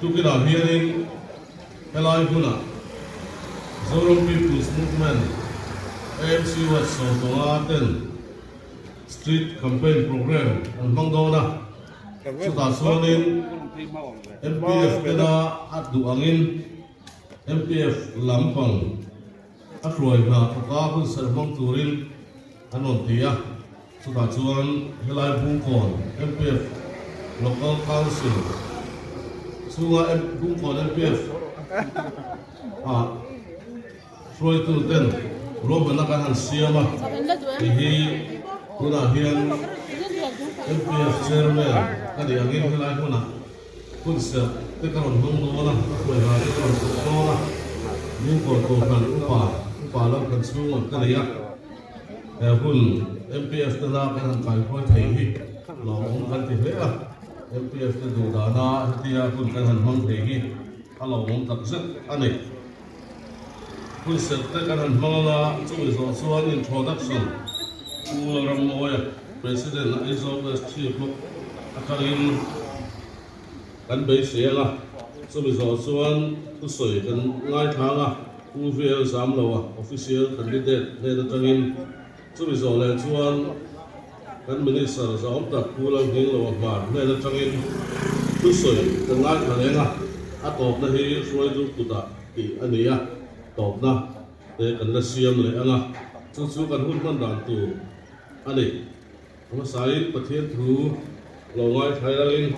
Tukinah hianin helai hmunah Zoram People's Movement, AMC West 15 ten Street Campaign Programme an hmang dawn a, chutah chuanin MPF tena a duh angin MPF lampang a hruai hna thawka hun serh hmang turin an rawn ti a, chutah chuan helai Bungkawn MPF Local Council chhunga Bungkawn MPF ah hruaitu ten ruahmanna kan han siam a, hei hi tunah hian MPF Chairman ka nih angin helai hmunah Hun serh te ka rawn hmang dawn a, ka hruai hna te ka rawn thawk dawn a, Bungkawn Kohhran upa, upa lam kan chhungawt ka nei a, he hun MPF te la kan han kaihruai thei hi lawmawm kan ti hle a, MPF te duh dana hetia hun kan han hmang thei hi a lawmawm takzet a ni. Hun serh te kan han hmang anga chumi zawh chuan introduction Pu Lalrammawia, President Aizawl West Chief bawk atangin kan beisei anga chumi zawh chuan thusawi kan ngaithla anga Pu VL Zamloa, Official Candidate hnen atangin chumi zawh leh chuan kan Minister zahawm tak Pu Lalhngingloa Hmar hnen atangin thusawi kan ngaithla reng a, a tawpna hi hruaitu kutah tih a ni a, tawpna te kan la siam leh anga chu chu kan hun hman dan tur a ni. A hmasain Pathian thu lo ngaithlai rangin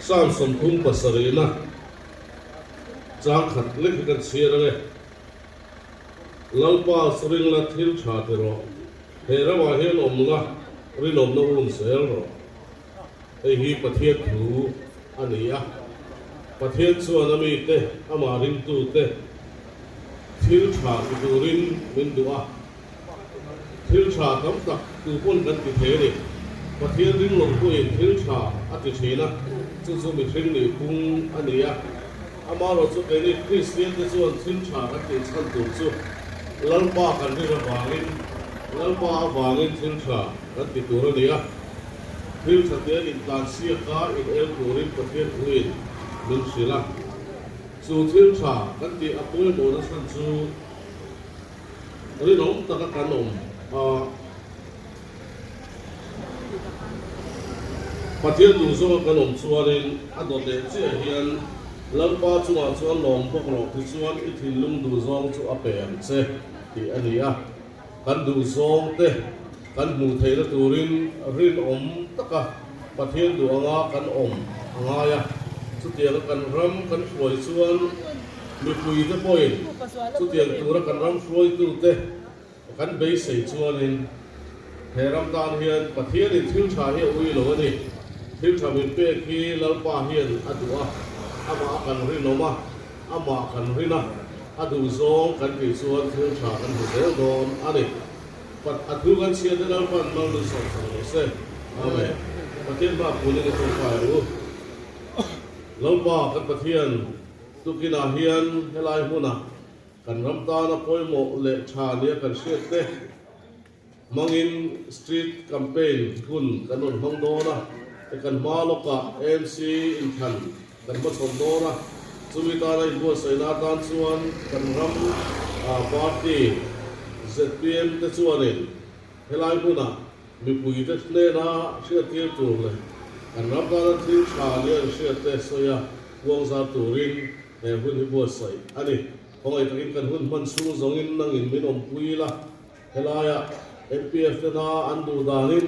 Psalm 37-na chang khat lek hi kan chhiar ang e. Lalpa ring la thil tha ti rawh, he ramah hian awm la rinawmna um zel rawh. Hei hi Pathian thu a ni a, Pathian chuan a mite, amah ringtute thil tha ti turin min duh a. Thil tha tam tak tu pawn kan ti thei a ni. Pathian ring lo pawhin thil tha a ti thin a, chu chu mihring nih phung a ni a. Amaherawhchu keini Kristiante chuan thil tha kan tih chhan tur chu Lalpa kan rin avangin, Lalpa avangin thil tha kan ti tur a ni a. Thil tha te intlan siaka in el turin Pathian thuin min hrilh a. Chu thil tha kan tih a pawimawhna chhan chu rinawm taka kan awm a. Pathian duh zawnga kan awm chuanin a dawt leh chiah hian Lalpa chungah chuan lawm bawk rawh tichuan i thinlung duh zawng chu a pe ang che tih a ni a. Kan duh zawng te kan hmuh theihna turin rinawm taka Pathian duh anga kan awm a ngai a. Chutianga kan ram kan hruai chuan mipuite pawhin chutiang tura kan ram hruaitute kan beisei chuanin he ram tan hian Pathianin thil tha hi a ui lo a ni. Thil tha min pek hi Lalpa hian a duh a, amah a kan rinawm a, amah kan rin a. A duh zawng kan tih chuan thil tha kan hmu zel dawn a ni. Pat a thu kan chhiat te Lalpan mal min sawm sak lo se. Amen. Pathian hma pun in i tawngtai ang u. Lalpa kan Pathian tukinah hian helai hmunah kan ram tana pawimawh leh tha nia kan hriat te hmangin street campaign hun kan rawn hmang dawn a, he kan hma lawkah AMC inthlan kan hmachhawn dawn a, chumi tana inbuatsaihna atan chuan kan ram party zpm te chuanin helai hmunah mipuite hnena hriattir tur leh kan ram tana thil tha nia an hriatte sawi a puangzar turin he hun hi buatsaih a ni. Khawngaih takin kan hun hman chhung zawngin nangin min awmpui la. Helaia MPF te na an duh danin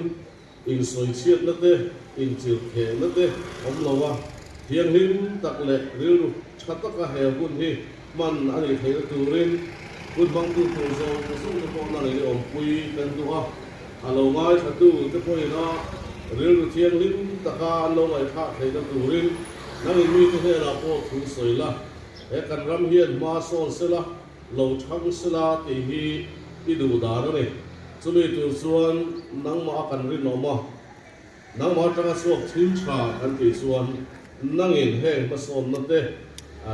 insawichhiatna te, inchirhthehna te awm lo a, thianghlim tak leh rilru tha taka he hun hi hman a nih theihna turin hun hmangtu tur zawng zawng te pawh nangin i awmpui kan duh a, a lo ngaithlatu te pawhin a rilru thianghlim taka an lo ngaihthlak theihna turin nangin mite hnenah pawh thu sawi la, he kan ram hian hma sawn sela. Lo chhang sela tih hi i duh dan a ni. Chumi tur chuan nangmah a kan rinawm a, nangmah atanga chhuak thil tha kan tih chuan nangin heng hmasawnna te,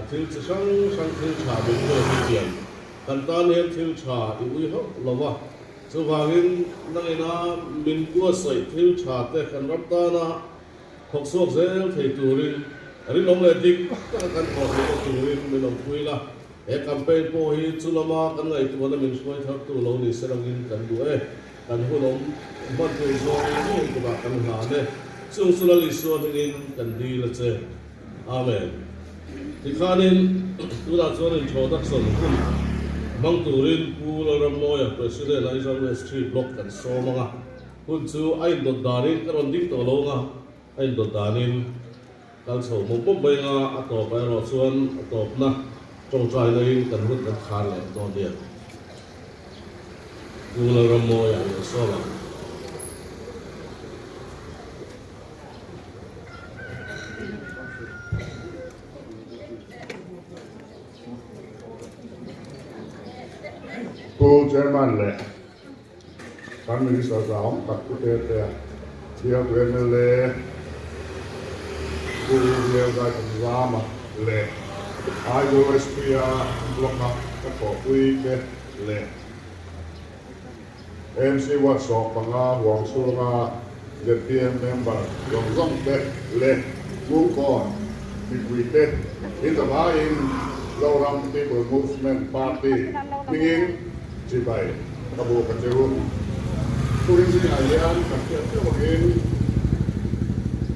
thil chi hrang hrang thil tha min pek hi chian kan tan hian thil tha i ui hauh lo va. Chuvangin nangina min buatsaih thil tha te kan ram tana. Thawk chhuak zel thei turin rinawm leh dik taka kan thawh theihna turin min awmpui la. He campaign pawh hi chu lama kan ngaihtuahna min hruai thartu lo ni se langin kan duh e. Kan hun awm hman tur zawng ngei kutah kan hlan e. Chung chu Lal Isua hmingin kan dil a che. Amen. Tikhanin tunah chuan introduction hun hmang turin Pu Lalrammawia, President Aizawl West 3 Block kan sawm ang a. Hun chu a indawt danin ka rawn ding tawh lo ang a, a indawt danin kal chho mawp mawp mai ang a, a tawpah erawh chuan a tawpna tawngtaina in kan hun kan khar leh dawn nia. Pu Lalrammawia leh Sawla. Pu Chairman leh kan Minister zahawm tak Pu Tetea, Bialtu mla Pu Bialzaikhumzama leh Aizawl SP-a Block-a ka thawhpui te leh AMC Ward 15 huang chhunga zpm member zawng zawng te leh Bungkawn mipui te in zavaiin Zoram People Movement Party hmingin chibai ka buk a che u. Turin zingah hian kan hriat theuh angin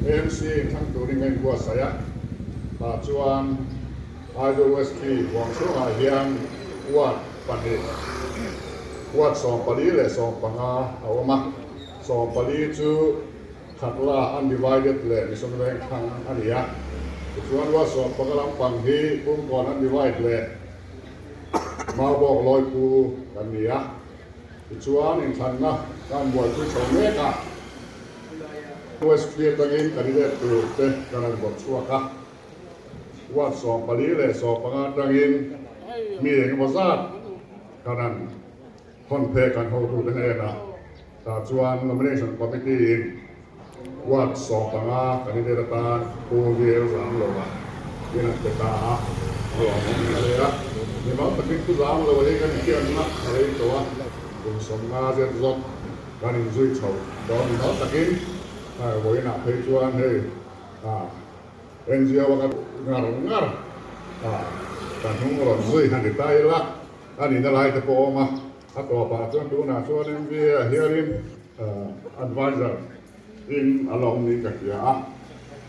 AMC inthlang turin ka inbuatsaih a, tah chuan Aizawl West Tree huang chhungah hian ward pahnih, ward 14 leh 15 a awm a. 14 chu Khatla undivided leh Mission Vengthlang a ni a. Tichuan ward 15 lampang hi Bungkawn undivided leh Maubawk Lawipu kan ni a. Tichuan inthlanna kan buaipui chho mek a. West Tree atangin candidate tur te kan rawn vawrh chhuak a. Ward 14 leh 15 atangin mi engemaw zat kan han hawn phek an hotute hnenah tah chuan Nomination Committee in Ward 15 candidate atan Pu Vil Zamloa in an pe ta a, a lawmawm hle a. Mimal takin Pu Zamloa hi kan inhriatna a rei tawh a, kum 50 zet zawt kan inzui chho dawn mimal takin vawiinah phei chuan hei NGO a ka ngar ngar a, ka hnung rawn zui han ti ta ila, a nihna lai te pawh a awm a, a tawpah chuan tunah chuan MVA ah hianin advisor in a la awm niin ka hria a,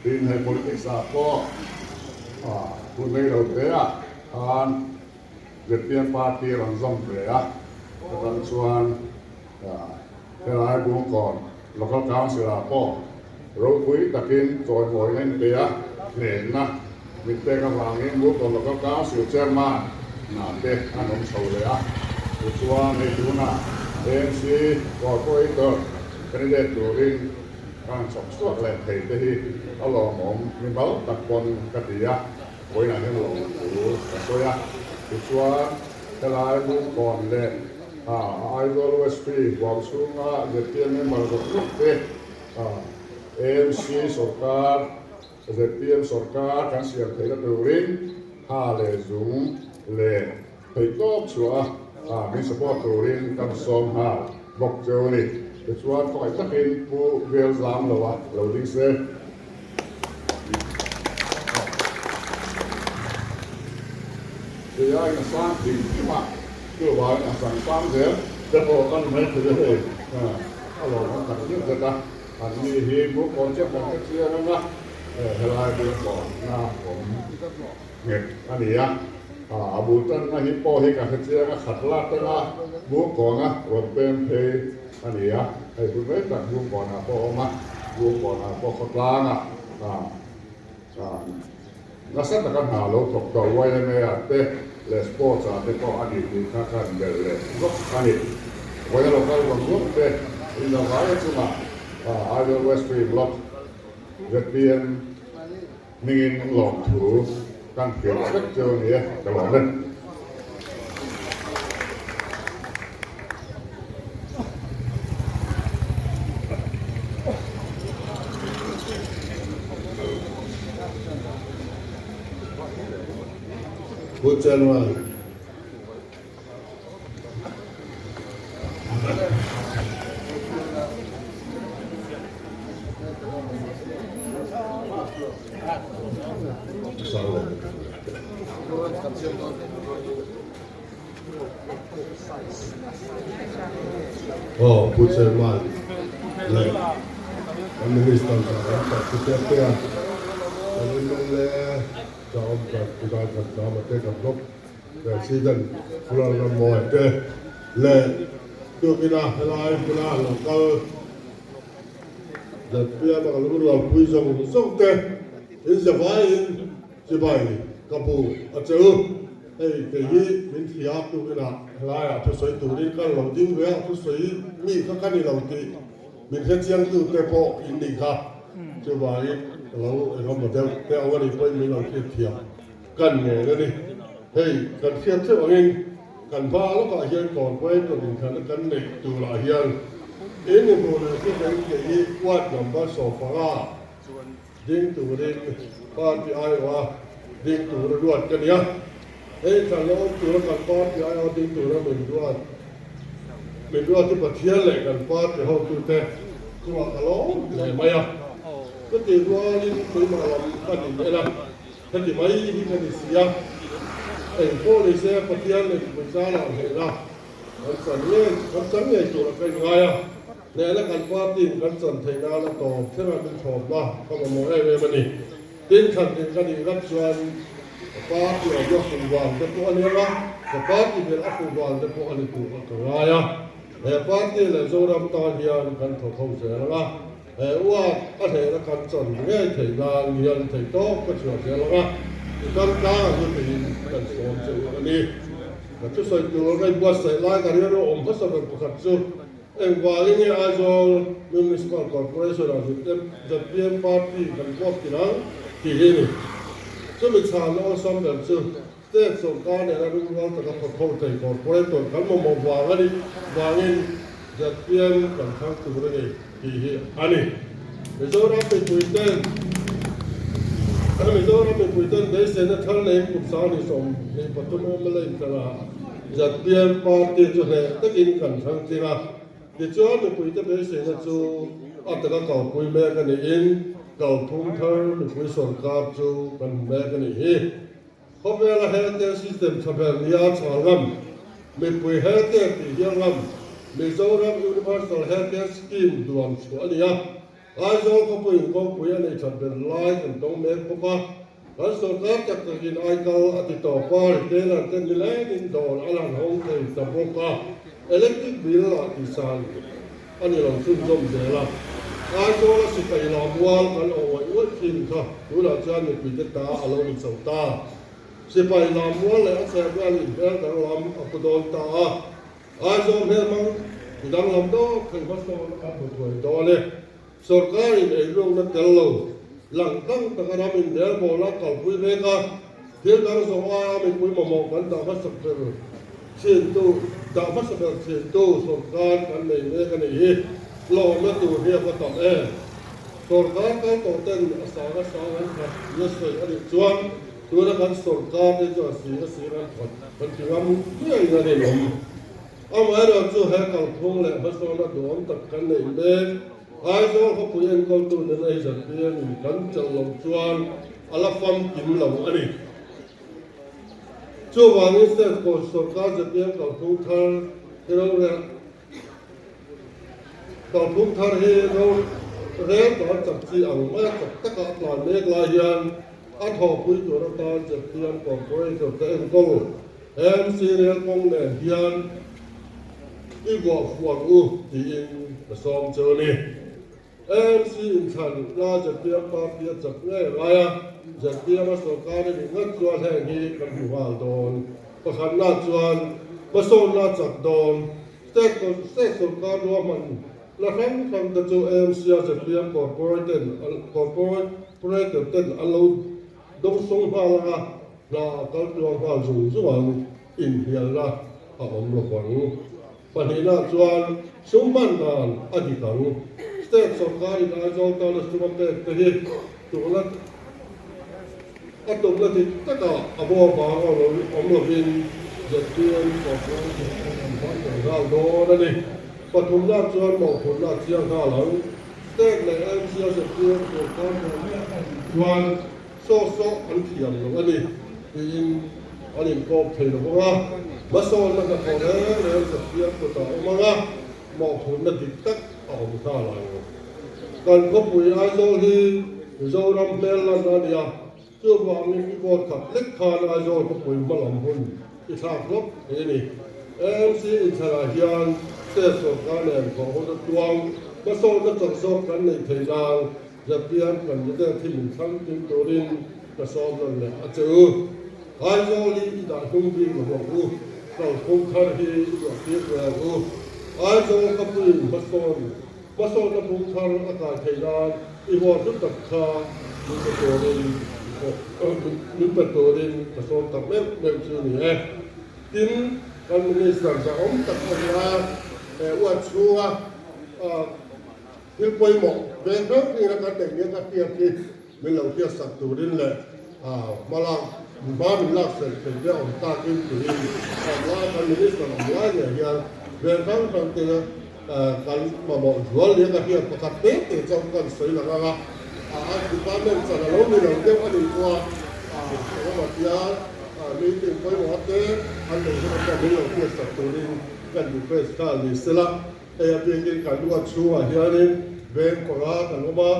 tin hei politics ah pawh hun rei lo te ah khan zpm party a rawn zawm ve a, chutah chuan helai Bungkawn Local Council ah pawh ropui takin chawimawi a inpe a, hnenna mit pek avangin Bungkawn Local Council Chairman hna te an awm chho leh a. Tichuan hei tunah AMC Corporator candidate turin ka han chhawp chhuak leh thei te hi a lawmawm mimal tak pawn ka ti a, vawiinah hian lawmawm tur ka sawi a. Tichuan helai Bungkawn leh Aizawl West Tree huam chhunga zpm member zawk zawk te AMC sorkar, zpm sorkar kan siam theihna turin tha leh zung leh theihtawp chhuah a min support turin kan sawm nghal bawk cheu a ni. Tichuan khawngaih takin Pu Velzamloa lo ding se. Keiaiin a sang hlim hlim a, chuvangin a sang sang zel te pawh kan hmel thei a hei. A lawmawm tak zet zet a, an ni hi Bungkawn chiah kan hre chiang ang a, helai Bungkawnna awm nghet a ni a, a bul tanna hi pawh hi kan hre chiang a, khat la tanga Bungkawna rawn peng phei a ni a, hei bul mai tak Bungkawnah pawh a awm a, Bungkawnah pawh khawtlangah nasa taka hna lo thawk tawh YMA ah te leh sports ah te pawh a ni tih kha khan belh leh vak a ni. Vawiin a local vang vang te Indavaia chungah Aizawl West Tree Block zpm hmingin lawmthu kan hrilh vek cheu a ni e, ka lawm e. Pu Chairman. Aw Pu Chairman leh kan Minister zah kan tak chu te te a, kan mla zah awm dan Pu Daikhat Zama te kan bawk President Pu Lalrammawia te leh tukina helai hmuna lo kal ZPM a ka lungrualpui zawng zawng te in zavaiin Chibai ka bu a che u. Hei kei hi min thli a tukinah helaiah thusawi turin ka lo ding ve a, thusawi mi kha ka ni lo tih min hrechiang tu te pawh in nih kha. Chuvangin ka lo engemaw deuh te awm a nih pawhin min lo hriat thiam kan ngen a ni. Hei kan hriat theuh angin kan hma lawkah hian corporator inthlanna kan neih turah hian in inhmuh leh hriat in kei hi ward number 15 Ding turin party aiawha ding tura ruat ka ni a, hei thlan la awm tura kan party aiawha ding tura min ruat min ruat hi Pathian leh kan party hotute chungah ka lawm hle mai a. Chutih rualin keimah lam ka nin en a, heti mai hi ka ni si a, engpawh ni se Pathian leh mipui zarah hneihna Kan chan ngei, kan chan ngei tur a ka inngai a, hnehna kan party in kan chan theih nan a tawp thlenga min thlawpna ka mamawh em em a ni. Tin, thlan din ka nih rat chuan ka party awmna fuhval te pawh a ni ang a, ka party ber a fuhval te pawh a ni tur ka ngai a. He party leh Zoram tan hian kan thawk ho zel ang a, he uak a hnehna kan chan ngei theih nan hian theihtawp ka chhuah zel ang a, i kal tlang ang u tiin kan sawm che u a ni. Ka thusawi tur ka inbuatsaih lai ka rilru awm hmasa ber pakhat chu engvangin nge Aizawl Municipal Corporation ah zpm party kan vote tir ang tih hi a ni. Chumi chhanna awlsam ber chu state sawrkar nena rungrual taka thawk ho thei corporator kan mamawh vang a nih vangin zpm kan thlang tur a ni tih hi a ni. Mizoram mipuiten Mizoram mipuiten beiseina thar neiin kum 2023 mla inthlanah zpm party chu hneh takin kan thlang tling a. Tichuan mipuite beiseina chu a taka kalpui mek a niin kalphung thar mipui sawrkar chu kan hmu mek a nih hi. Khawvela healthcare system tha ber nia chhal ngam, mipui healthcare tih hial ngam, Mizoram Universal Healthcare Scheme duan chhuah a ni a. Aizawl khawpuiin kawngpui a nei that ber lai kan tawng mek bawk a. Kan sawrkar tak takin aikal a ti tawp a, retailer te nilengin dawr a lan hawng thei ta bawk a. Electric bill ah tihsan a ni lo chhunzawm zel a, Aizawla sipai lammual kan awh uaih uaih thin kha tunah chuan mipuite ta a lo ni chho ta. Sipai lammual leh a chhehvel inhmel danglam a pu dawn ta a, Aizawl hmelhmang danglam dawk thei hmasawn a hmu thuai dawn e. Sawrkarin eirukna tel lo lang tlang taka ram inrelbawl a kalpui mek a, thil dang zawng aia mipui mamawh kan dah hmasak ber thintu dah hmasa ber thintu sawrkar kan nei mek a nih hi lawmna tur hi a va tam em. Sawrkar kal tawh ten a sang a sang an khat nia sawi a nih chuan tuna kan sawrkar te chu a sir a sir an khat kan ti ngam ngei a rinawm. Amaherawh chu he kalphung leh hmasawnna duhawm tak kan neih mek. Aizawl khawpui enkawltu nena hi ZPM in kan chelh loh chuan a la famkim lo a ni. Chuvangin State Court sawrkar ZPM kalphung thar hi rorel kalphung thar hi rorel dan chak chi ang maia chak taka a tlan mek lai hian a thawhpui tur atan ZPM Corporator te enkawl MC rel kawng nen hian i vuah fuh ang u tiin ka sawm cheu a ni. AMC inthlan la ZPM party a chak ngei ngai a, ZPM a sawrkar i nih ngat chuan heng hi kan hmu nghal dawn. Pakhatna chuan hmasawnna a chak dawn. State state sawrkar ruahman la hrang hrang te chu AMC a ZPM corporate corporator ten an lo dawngsawng nghal ang a, hna a kal tluang nghal zung zung ang inhnialna a awm lo vang. Pahnihna chuan sum hman dan a dik ang. State sawrkarin Aizawl tana sum a pek te hi tuna a tumna dik takah a bo avang a awm lovin zpm sawrkar ten an hman tel nghal dawn a ni. Pathumna chuan mawhphurhna a chiang nghal ang. State leh MC a zpm sawrkar hna miah a nih chuan saw saw an thiam lo a ni tiin. an inkawp thei lo vang a, hmasawnna hnathawh reng reng zathiam kutah a awm ang a, mawhphurhna dik tak a awm nghal ang. Kan khawpui Aizawl hi Mizoram hmel lan a ni a, chuvangin i vote khat lek khan Aizawl khawpui hmalam hun i thlak hlawk thei a ni. AMC inthlanah hian state sorkar nen thawhhona tuang hmasawnna chak zawk kan neih theih nan Japian candidate hi min thlang tling turin ka sawm nawn leh a che u. Aizawl hi i dah hnung bik lo ang u, kalphung thar hi i duah tir ve ang u. Aizawl khawpuiin hmasawn hmasawnna phung thar a kai theih nan i huat hlu tak kha min pe turin min pe turin ka sawm tak meuh meuh chu ni e. Tin, kan Minister zahawm tak a ni a, he uat chhunga Thil pawimawh ve hrang hrang kan neih nia ka hriat hi min lo hriatsak turin leh hmalak hma min lak fel thei te awm takin tiin lai kan Minister awm lai ngei hian ve hrang hrang te kan mamawh zual nia ka hriat pakhat te te chauh kan sawi lang ang a, a department chan a lo ni lo deuh a nih pawha engemaw tia meeting pawimawh te an neih hunah pawh min lo hriatsak turin kan request nghal ni sela. Hei a biakin kan luat chhungah hianin veng panga kan awm a,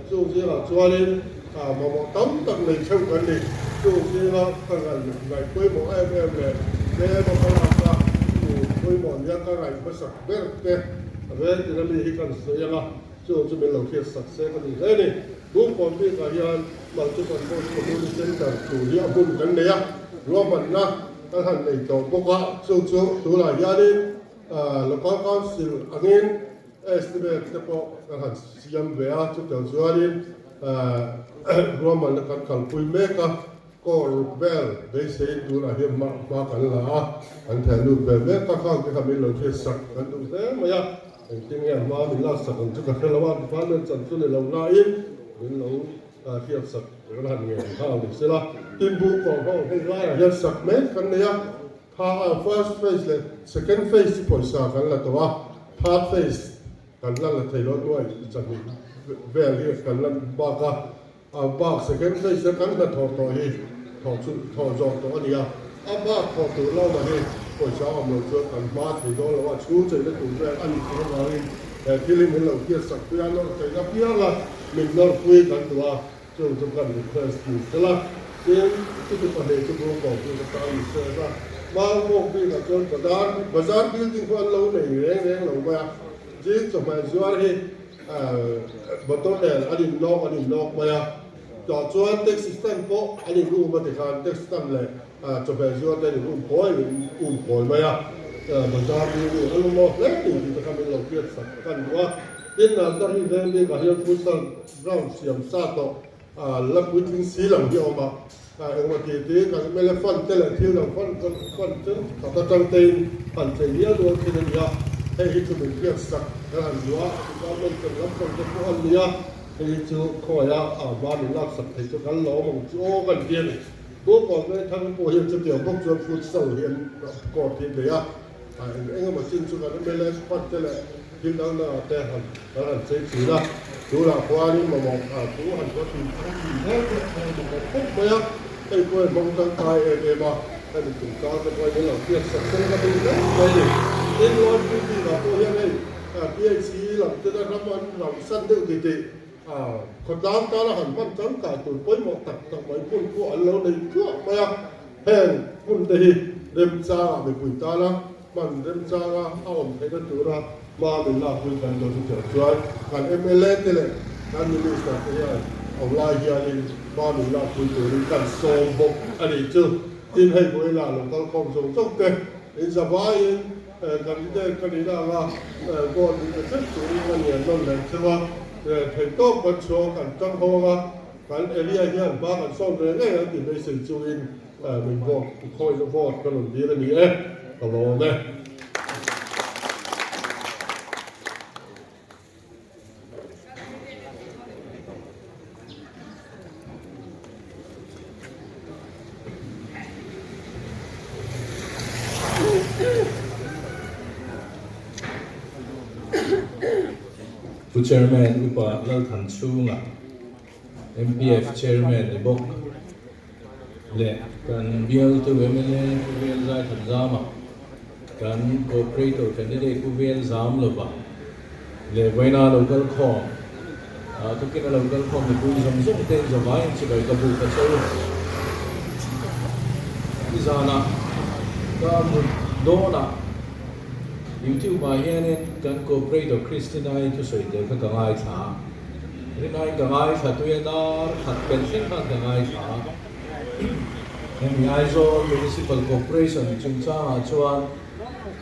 chung zingah chuanin mamawh tam tak nei theuh kan ni. Chung zinga ka ngaih pawimawh em em leh tlem a hmalakna tur pawimawh nia ka ngaih hmasak ber te veng tina mi hi kan sawi ang a, chung chu min lo hriat sak se ka duh hle a ni. Bungkawn bikah hian Multipurpose Community Centre tur hi a hmun kan nei a, ruahmanna kan han nei tawh bawk a, chung chu tunah hianin Local Council angin estimate te pawh kan han siam ve a, chutiang chuanin ruahmanna kan kalpui mek a, core ruk vel beiseiin tunah hian hma hma kan la a, kan theh lut ve mek a, khang te kha min lo hriat sak kan duh hle mai a, engtin nge hma min lak sak ang chu ka hre lo a, department chan chu ni lo nain min lo hriat sak kan han ngen nghal ni sela, tin bungkawn ho hei laiah hian sak mek kan nei a. Kha a first phase leh second phase chu pawisa kan la tawh a, third phase kan la la thei lo nuai chahnih vel hi kan la bak a, a bak second phase a kan hnathawh tawh hi thawh chu thawh zawh tawh a ni a, a bak thawh tur lo mah hi pawisa a awm lo chuan kan hma thei dawn lo a, chhung cheina tur vel a nih tawh avangin he thil hi min lo hriat sak pui a, nawr theihna piang a min nawr pui kan duh a. Chung chu kan request ni sela, tin chuti pahnih chu Bungkaw chu ka tan ni se a, Mangpawk bikah chuan bazar bazar building pawh an lo nei reng reng lo mai a, zing chawhmeh zuar hi motor nen an in lawk an in lawk mai a, tah chuan taxi stand pawh an in um a tikhan taxi stand leh chawhmeh zuar te an in um kawi an in um kawi mai a, bazar building an awm hle ni tih te kha min lo hriat sak kan duh a, tin Nazareth veng bikah hian futsal Ground siam sa tawh la puitling si lo hi a awm a, engmaw ti ti kan mla fund te leh thil dang fund fund te khat atang tein han chei hial rual thin a ni a, hei hi chu min hriat sak kan han duh a, department kan lampang te pawh an ni a, hei hi chu khawiah a hma min lak sak thei chu kan lawm ang chu aw kan ti a ni. Bungkawn Vengthang pawh hian chutiang bawk chuan futsal hi an court hi an nei a. Eng eng emaw chin chu kan mla fund te leh thil dang dangah te han kan han chei thin a, tunah khuanin mamawh thu han va tih thang thin hle te a han mamawh khawp mai a, hei pawh hi hmang tangkai em em a, hemi chungchang te pawhin min lo hriat sak seng ka duh hle mai a ni. Tin, Lawnpui bikah pawh hian hei PHC lam te ram an rauhsan deuh ti tih khawtlang tana han hman tangkai tur pawimawh tak tak mai hmun pawh an lo nei tluah mai a. Heng hmun te hi remchangah mipui tana hman remchanga a awm theihna tura hma min lakpui kan dawn chu tel chuan kan mla te leh kan Minister te hian awm lai hianin hma min lakpui turin kan sawm bawk a nih chu. Tin, hei vawilah lo kal khawm zawng zawng te in zavaiin candidate ka nihna anga vote min pe theuh turin ka nian nawn leh theuh a, theihtawp kan chhuak kan tang hawng a. Kan area hian hma kan sawn ve ngei ang tih beisei chungin min vote khawihna vote ka rawn dil a ni e, ka lawm e. Pu Chairman Upa Lalthanchhunga. MPF Chairman ni bawk. Leh kan bialtu mla Pu Vel Zaithanzama, kan Cooperator candidate Pu Vel Zamlova leh vawiina lo kal khawm, tukina lo kal khawm mipui zawng zawng te zavaiin chibai ka buk a che u. Nizanah ka mut dawnah YouTube ah hianin kan Cooperator Christina-i thusawi te kha ka ngaithla a. Rinaiin ka ngaithla tui a dar khat pen thleng khan ka ngaithla a. Hemi Aizawl Municipal Corporation chungchangah chuan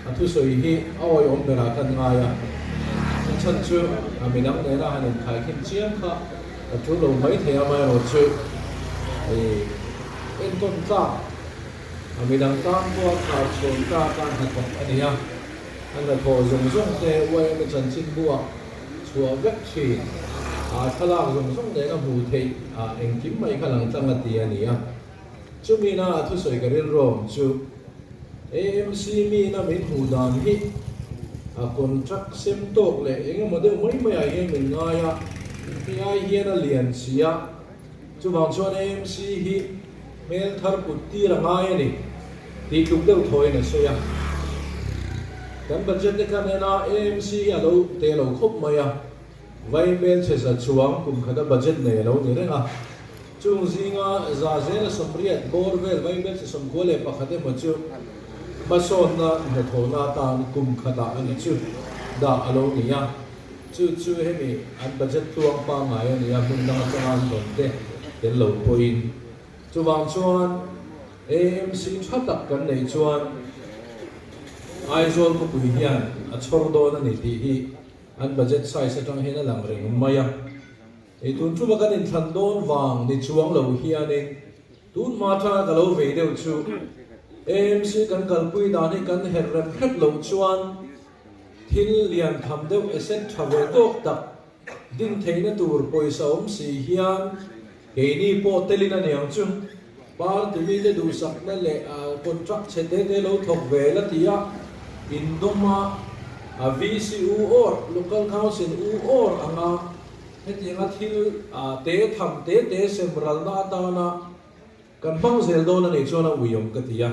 a thusawi hi a awihawm berah khan ngai a. A chhan chu a midang nena han inkhaikhin chiam kha a tul lo maithei amaherawhchu enkawn tlak a midang tan pawha khar chhawn tlak a hnathawk a ni a. A hnathawh zawng zawng te YMA chanchinbu-ah chhuah vek thin a, thlalak zawng zawng nen a hmuh theih a, engkim mai kha lang tlang a ti a ni a. Chumi na a thusawi ka rilruam chu AMC mi na min hmuh dan hi a contract sem tawk leh eng emaw deuh mai mai ah hian min ngai a, hei ai hian a lian si a, chuvang chuan AMC hi hmel thar put tir a ngai a ni tih tluk deuh thawiin a sawi a. Kan budget te khan en a, AMC hi a lo te lo khawp mai a, vai hmelchhe za chuang kum khata budget nei a lo ni reng a. Chung zinga 180 bawr vel vai hmelchhe 91 emaw chu hmasawnna hnathawhna atan kum khatah a ni chu dah a lo ni a. Chu chu hemi an budget tluang pangngai a ni a, hmun dang atanga an dawn te tel lo pawhin. Chuvang chuan AMC tha tak kan neih chuan Aizawl khawpui hian a chhawr dawn a ni tih hi an budget size atang hian a lang reng mai a. Ei tun tuma kan inthlan dawn vang ni chuang lo hianin tun hma atanga ka lo vei deuh chu AMC kan kalpui dan hi kan herh rem hrep loh chuan Thil lian tham deuh asset tha ve tawk tak din theihna tur pawisa awm si hian keini pawh telin a niang chu party mite duhsakna leh contract chhe te te lo thawk ve la ti a indawm a, a VC u or Local Council u or anga hetianga thil te tham te te sem ralna atana kan hmang zel dawn a nih chuan a uiawm ka ti a.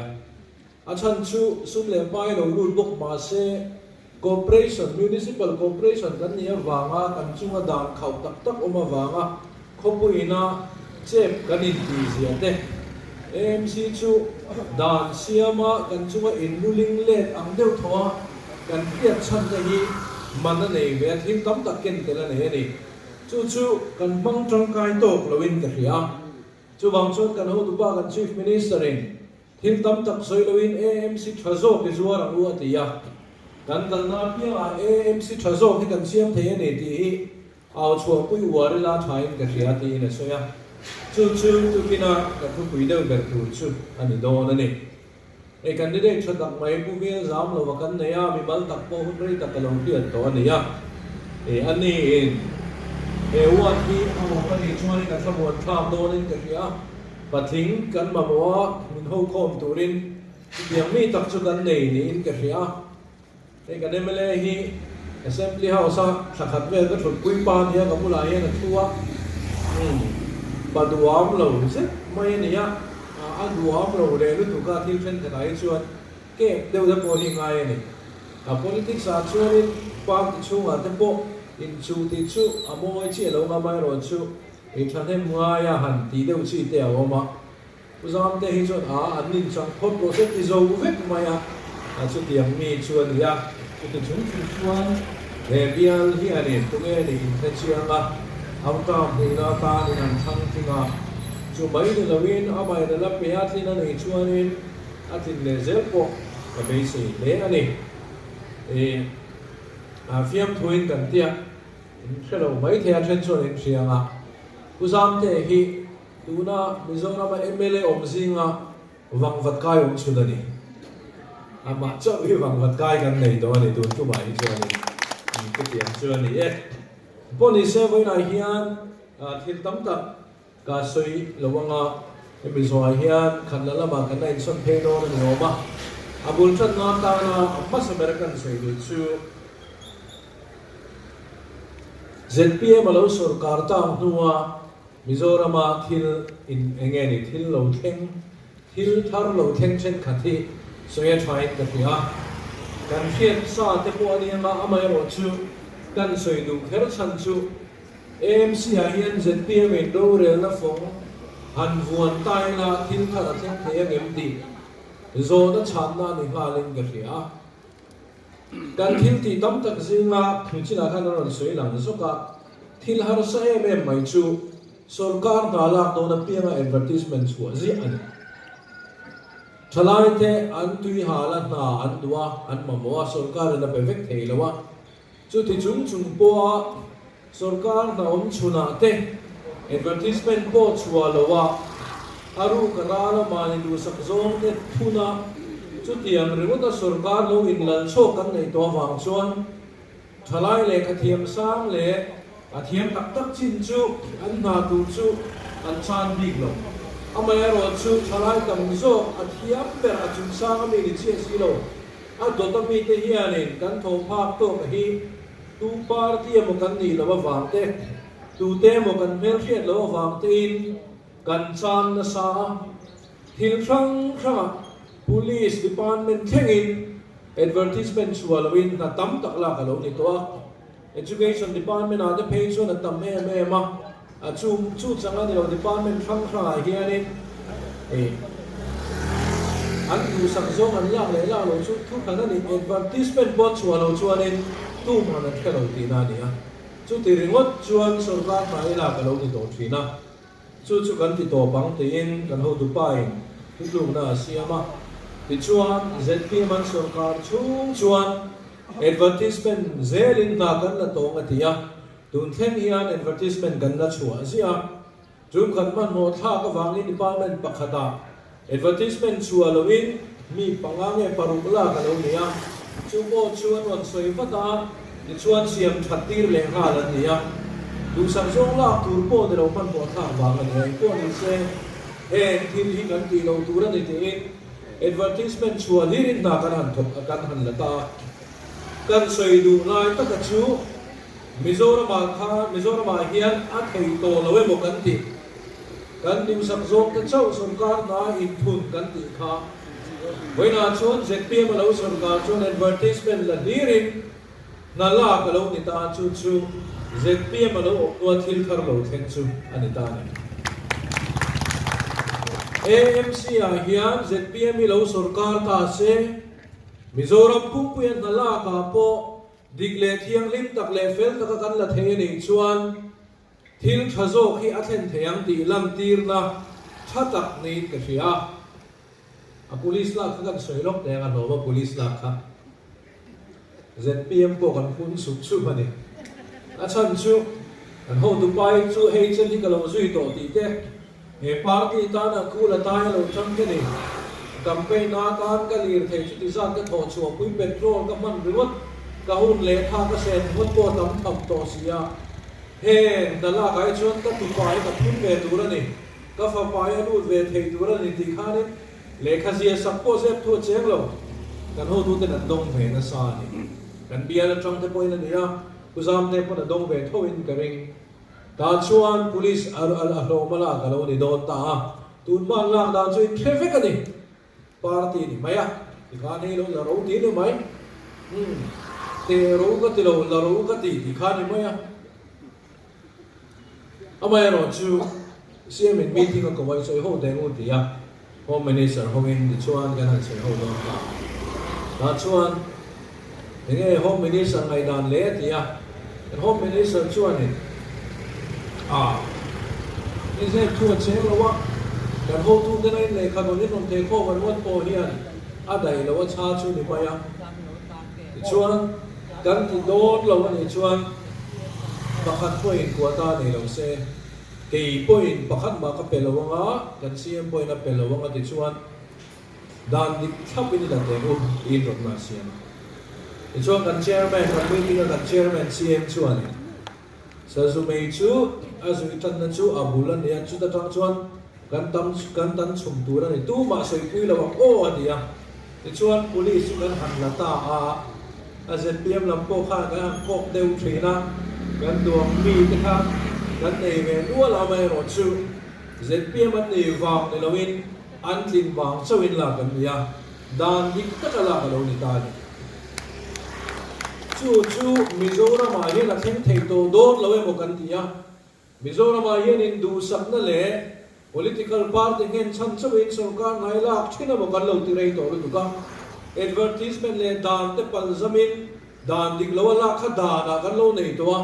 A chhan chu sum leh pai lo lut bawk mah se, Corporation, Municipal Corporation kan nih avanga kan chunga dan khauh tak tak awm avanga khawpuiina chep kan intih zia te, AMC chu dan siama kan chunga inluling let ang deuh thaw a kan hriat chhan te hi man a nei ve a, thil tam tak ken tel a nei a ni. Chu chu kan hmang tangkai tawk loin ka hria a. Chuvang chuan kan hotu pa kan Chief Minister in Thil tam tak sawi loin AMC tha zawk i zuar ang u a ti a, kan kalna apiangah AMC tha zawk hi kan siam thei a ni tih hi au chhuahpui uar ila thain ka hria tiin a sawi a, chu chu tukina ka thupui deuh ber tur chu a ni dawn a ni. Hei candidate tha tak mai Pu Vel zam lova kan nei a, mimal tak pawh hun rei tak a lo hriat tawh a ni a, e a niin he ward hi a awm a nih chuanin a thlamuan thlak dawnin ka hria a. Patling kan mamawh a, min ho khawm turin chutiang mi tak chu kan nei niin ka hria a. Hei kan mla hi Assembly House a thla khat vel ka thutpui pa nia ka bulah hian a thu a, umm pa duham lo zet mai a ni a, a duham lo leh lutuk a thil thenkhatah hi chuan kep deuh te pawh hi ngai a ni. A politics ah chuanin party chhungah te pawh inchuh tih chu a mawi chiah lo ngam amaherawhchu I thahnem ngaia han tih deuh chi te a awm a, Pu Zamte hi chuan a an inchang phawt rawh se ti zo vek mai a, a chutiang mi chu a ni a. Chuti chung chung chuan he bial hi a ni tunge nih inthe chiang a, Amtam hnihna atanin an thlang tling a, chu mai ni loin amah in a la pe a tlin a nih chuanin a tlin leh zel pawh ka beisei hle a ni. I fiamthuin kan tia. In hre lo mai thei a, then chuan in hria ang a. Pu Zamte hi tuna Mizorama mla awm zinga vangvat kai awm chhun a ni. Amah chauh hi vangvat kai kan nei tawh a ni tun tumah hi chuanin chutiang chu a ni e. Pawh ni se vawiinah hian thil tam tak ka sawi lo ang a, hemi zawhah hian khatla lamah kan la insawn phei dawn a ni awm a. A bul tanna atana a hmasa ber kan sawi duh chu ZPM a lo sawrkar tang hnua Mizorama thil in eng nge ni thil lo thleng. Thil thar lo thleng thenkhat hi sawi a thain ka hria. Kan hriat sa te pawh a nia, amaherawhchu kan sawi duh kher chhan chu AMC ah hian zpm in rorelna fawng han vuan ta ila thil thar a thleng thei angem tih zawhna chhanna a ni nghalin ka hria. Kan thil tih tam tak zinga Hnuchinah khan a rawn sawi lang zawk a, thil harsa em em mai chu Sawrkar hna lak dawn apianga advertisement chhuah ziah a ni. Thalaite an tui hal a hna an duh a, an mamawh a, sawrkarin a pe vek thei lo a. Chuti chung chung pawha sawrkar hna awm chhunah te advertisement pawh chhuah lo a, a ruk a ral a mahni duhsak zawng te thun a, chutiang ringawta sawrkar lo inlal chhuak kan neih tawh avang chuan Thalai lehkha thiam sang leh a thiam tak tak chin chu an hna tur chu an chan bik lo. Amaherawhchu thalai tam zawk a thiam ber a chung sang a mi ni chiah si lo. A dawt a mite hianin kan thaw phak tawk a hi tu party emaw kan nih loh avang te, tute emaw kan hmelhriat loh avang tein kan chan nasa a. Thil hrang hrangah Police Department thlengin Advertisement chhuah loin hna tam tak lak a lo ni tawh a, Education Department ah te phei chuan a tam em em a, a chu chu chang a ni lo Department hrang hrangah hianin hei an duhsak zawng an lak leh lak loh chu thu hran a ni, Advertisement pawh chhuah loh chuanin tumah an hre lo tihna a ni a, chuti ringawt chuan sawrkar hna i lak a lo ni tawh thin a. Chu chu kan ti tawp ang tiin kan hotupain thutlukna a siam a. Tichuan, zpm an sawrkar chhung chuan advertisement zelin hna kan la tawng a ti a, tun thleng hian advertisement kan la chhuah ziah a. Tum khat hmanhmawh thlak avangin department pakhatah advertisement chhuah loin mi panga nge paruk lak a lo ni a, chu pawh chu an rawn sawi vat a, tichuan siam that tir leh nghal an ni a, duhsak zawng lak tur pawh ni lo hmanhmawh thlak vang a ni a, engpawh ni se heng thil hi kan tih lo tur a ni tiin advertisement chhuah hlirin hna kan han thawk a, kan han la ta a, kan sawi duh lai taka chu Mizoramah kha Mizoramah hian a thei tawh lo emaw kan tih. Kan duhsak zawk te chauh sawrkar hna inthun kan tih kha. Vawiinah chuan zpm a lo sawrkar chuan advertisement la hlirin hna lak a lo ni ta, chu chu zpm a lo awm hnua thil thar lo thleng chu a ni ta a ni. AMC ah hian zpm hi lo sawrkar ta se, Mizoram pumpuia hna lak ah pawh dik leh thianghlim tak leh fel taka kan la thei a nih chuan, Thil tha zawk hi a thlen thei ang tih lantirna tha tak niin ka hria. A police lak kha kan sawi lawk teh ang a hlawm a police lak kha zpm pawh kan phun sup sup a ni. A chhan chu kan hotu pai chu hei chen hi ka lo zui tawh tih te, he party tana kul a tai a lo chang te ni. Campaign atan ka lir thei chuti zat ka thawh chhuah pui petrol ka hman ringawt ka hun leh tha ka sen ringawt pawh a tam tham tawh si a. Heng hna lakah hi chuan ka tupa hi ka phun ve tur a ni, ka fapa hi a lut ve thei tur a ni tih khanin lehkha zia sak pawh zep thu a cheng lo. Kan hotuten an dawng ve nasa a ni. Kan bial atang te pawhin a ni a, Pu Zamte pawn a dawng ve thoin ka ring. Tah chuan Police a hlawm a lak a lo ni dawn ta a, tun hma an lak dan chu in hre vek a ni. Party ni mai a, tikhan hei lo la ro ti ni mai. Umm, te ro ka ti lo, la ro ka ti tih kha ni mai a. Amaherawh chu CM in meeting a ko a, i sawi ho teh ngu ti a, Home Minister hovin tichuan kan han sawi ho dawn ta. Tah chuan enge Home Minister ngaihdan le ti a, kan Home Minister chuanin a ni zep thu a cheng lo a, kan hotute na in lehkha nawn in rawn thei khawm an ngawt pawh hian a daih lo a chha chu ni mai a. Tichuan kan ti dawn lo a nih chuan pakhat pawhin quota nei lo se, kei pawhin pakhat mah ka pe lo anga, kan CM pawhin a pe lo anga tichuan Dan dik thlap in i la teng u tiin rawtna a siam a. Tichuan kan Chairman, kan meeting a kan Chairman CM chuanin Sazumei chu a zui tanna chu a bul a ni a, chuta tang chuan kan tam kan tan chhum tur a ni, tumah sawipui lo ang aw a ti a. Tichuan Police chu kan han la ta a, a zpm lam pawh khan kan han kawk deuh thin a, kan duang mi te kha kan nei ve nual a, amaherawhchu zpm an nei vang ni loin. an tlin vang chauhin lak an ni a, dan dik taka lak a lo ni ta a ni. Chu chu Mizoramah hian a thleng thei tawh dawn lo emaw kan ti a, Mizoramah hian induhsakna leh political party nghen chhan chauhin sorkar ngai lak thin emaw kan lo ti rei tawh lutuk a, advertisement leh dan te palzamin dan dik lo a lak kha danah kan lo nei tawh a,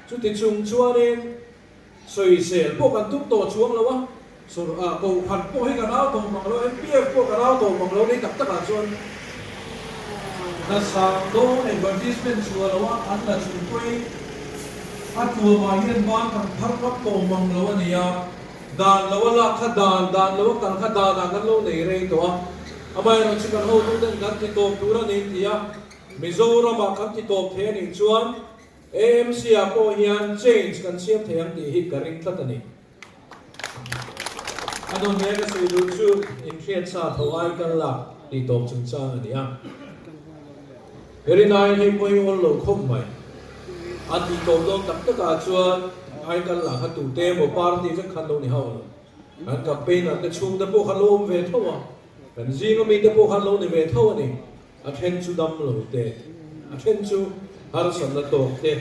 chuti chung chuanin sawisel pawh kan tum tawh chuang lo a, kohhran pawh hi kan au tawh mang lo, MPF pawh kan au tawh mang lo nei tak takah chuan hna sang dawn advertisement chhuah lo a an la chung pawhin a tuamah hian ban kan phar ngam tawh mang lo a ni a, dan lo a lak kha dan, dan lo a kal kha danah kan lo nei rei tawh a, amaherawhchu chu kan hotuten kan ti tawp tur a ni ti a, Mizoramah kan ti tawp thei a nih chuan AMC-ah pawh hian change kan siam thei ang tih hi ka ring tlat a ni. A dawn hle ka sawi duh chu inhriat sa tho ai kal lak tih tawp chungchang a ni a. Herinai hei pawh hi awl lo khawp mai. A tih tawp dawn tak takah chuan ai kal lah kha tute emaw party vek khan lo ni hauh lo. Kan campaigner te chhungte pawh khan lo awm ve tho a, kan zinga mite pawh khan lo ni ve tho a ni. A then chu dam lo te, a then chu harsatna tawk te,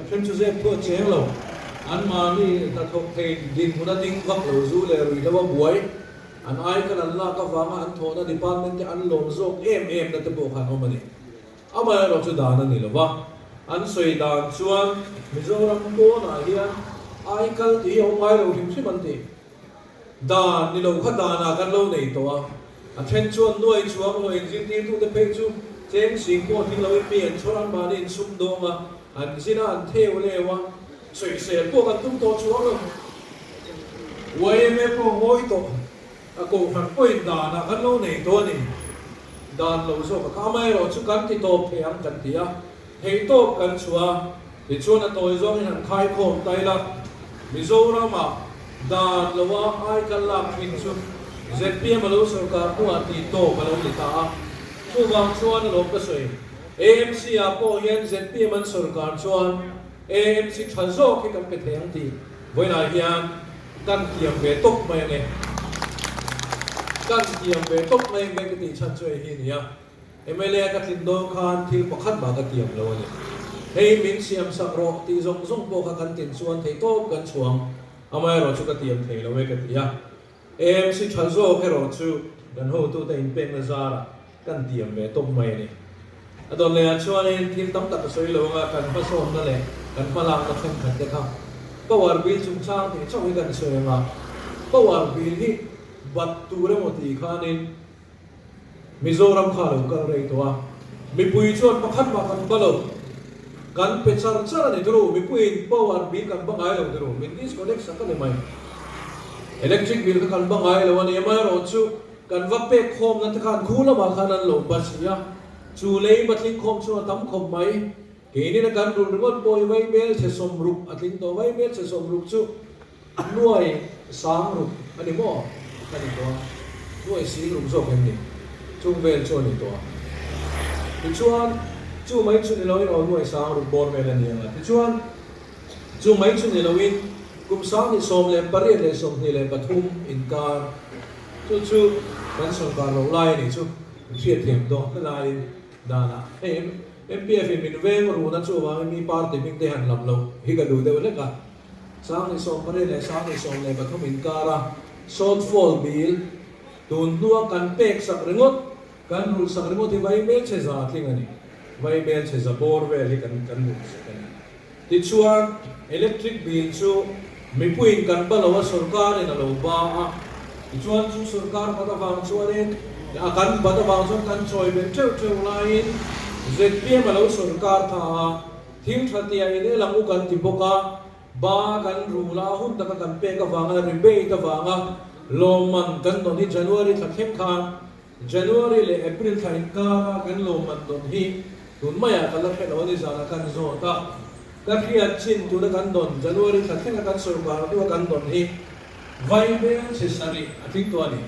a then chu zep thu a cheng lo. Anmahni hnathawk thei dinhmun a ding vak lo zu leh ruihhlo a buai, an ai kal an lak avanga an thawhna department te an lawm zawk em em na te pawh khan awm a ni. Amaherawh chu dan a ni lo va, an sawi dan chuan Mizoram pawnah hian ai kal tih hi a awm ngai lo hrim hrim an ti. Dan ni lo kha danah kan lo nei tawh a, a then chuan nuai chuang lo inzirtirtute phei chu cheng sing pawh tling loin mi an chhawr an mahni insum dawng a, an zin a, an theu leu a, sawisel pawh kan tum tawh chuang lo. Yma pawh ngawi tawh, a kohhran pawhin danah kan lo nei tawh a ni. Dan lo zawk a kha, amaherawh chu kan ti tawp thei ang kan ti a, theihtawp kan chhuah a, tichuan a tawi zawngin han khaikhawm ta ila, Mizoramah dan loa ai kal lak thin chu zpm a lo sorkar hnuah tih tawp a lo ni ta a, chuvang chuan a lawm ka sawi. AMC ah pawh hian zpm an sorkar chuan AMC tha zawk hi kan pe thei ang tih vawiinah hian kan tiam ve tawp mai ange. Kan tiam ve tawp mai ange ka tih chhan chu hei hi a ni a. Mla ka tlin dawn khan thil pakhat mah ka tiam lo a ni. Hei min siam sak rawh tih zawng zawng pawh kha kan tlin chuan thei tawp kan chhuang, amaherawh chu ka tiam thei lo e ka ti a. AMC tha zawk erawh chu kan hotute inpekna zarah kan tiam ve tawp mai a ni. A dawn lehah chuanin thil tam tak a sawi lo anga kan hmasawnna leh kan hmalakna thenkhat te kha power bill chungchang tih chauh hi kan sawi anga power bill hi bat tur emaw tih khanin Mizoram kha a lo kal rei tawh a, mipui chuan pakhat mah kan ba lo. Kan pe char char a ni turu, mipuiin power bill kan ba ngai lo turu, min disconnect sak a ni mai. Electric bill kha kan ba ngai lo a ni, amaherawhchu kan va pek khawmna te khan khu lamah khan an lo ba si a, chu lei batling khawm chu a tam khawp mai. Keinin a kan rulh ringawt pawh hi vaibel chhe 60 a tling tawh, vaibel chhe 60 chu Nuai sang ruk a ni maw? Ka ni tawh a, nuai sing ruk zawk em ni? Chung vel chu a ni tawh a. Tichuan, chu mai chu ni loin aw nuai sang ruk bawr vel a ni ang a. Tichuan, chu mai chu ni loin kum 2018 leh 23 inkar, chu chu kan sawrkar loh lai a nih chu, hriatthiam dawn laiin danah hei MPF in min veng runa chu avangin mi party hming te han lam loh hi ka duh deuh hlek a. 2018 leh 2013 inkara shortfall bill tun hnua kan pek sak ringawt, kan rulh sak ringawt hi vaibel chhe za tling a ni. Vaibel chhe za bawr vel hi kan kan rulh sak a ni. Tichuan, electric bill chu mipuiin kan ba lo a, sorkarin a lo ba a. Tichuan, chu sorkar bat avang chuanin, a kan bat avang chuan kan chawi belh teuh teuh laiin zpm a lo sorkar tha a. Thil tha tia in el ang u kan ti bawk a, ba kan rul a, hun taka kan pek avanga rebate avanga lawmman kan dawn hi January thla thleng khan January leh April thla inkara kan lawmman dawn hi tun maiah ka la hre lo a ni zanah kan zawt a, ka hriat chin tuna kan dawn January thla thlenga kan sorkar hnua kan dawn hi vaibel chi sarih a tling tawh a ni.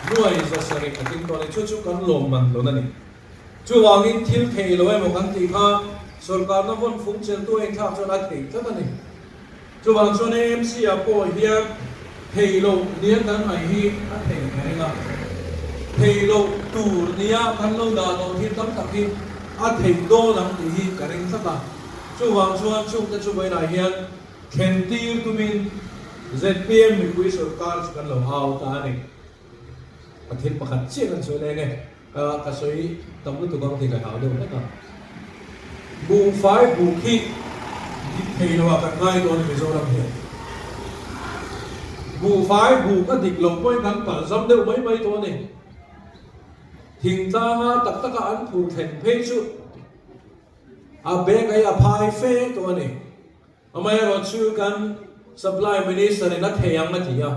Nuai za sarih a tling tawh a ni, chu chu kan lawmman dawn a ni. Chuvangin thil thei lo emaw kan tih kha sorkarna vawn fung cheltu a inthlak chuan a thei tlat a ni. Chuvang chuan AMC ah pawh hian Thei loh nia kan ngaih hi a thei ka ring a, thei loh tur nia kan lo dah tawh thil tam tak hi a theih dawn ang tih hi ka ring tlat a. Chuvang chuan chungte chu vawiinah hian thlen tir tumin zpm mipui sawrkar chu kan lo au ta a ni. A thil pakhat chiah kan sawi leng e, ka sawi tam lutuk ang tih ka hlau deuh hlek a. Buhfai buk hi dik thei lo ah kan ngai dawn a Mizoram hian. Buhfai buk a dik loh pawhin kan palh zam deuh mai mai tawh a ni. Thingtlanga tak taka an phur thlen phei chu a bag a hi a phai fe tawh a ni. Amaherawhchu kan Supply Minister in a thei ang a ti a,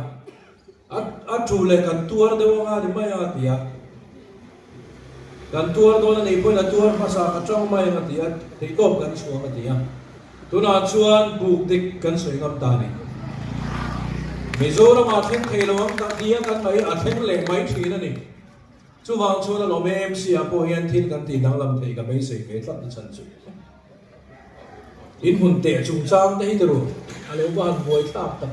a thu leh kan tuar deuh anga ni mai a ti a, kan tuar dawn a nih pawhin a tuar hmasa ka tang mai ang a ti a, theihtawp kan chhuang a ti a, tunah chuan buk dik kan sawi ngam ta a ni. Mizoramah thleng thei lo ang kan ti a, kan ngaih a thleng leh mai thin a ni. Chuvang chuan a lawm AMC ah pawh hian thil kan tih danglam theih ka beisei ve tlat na chhan chu. In hmun teh chungchang te hi ti ru, a lo va han buai thlak tak.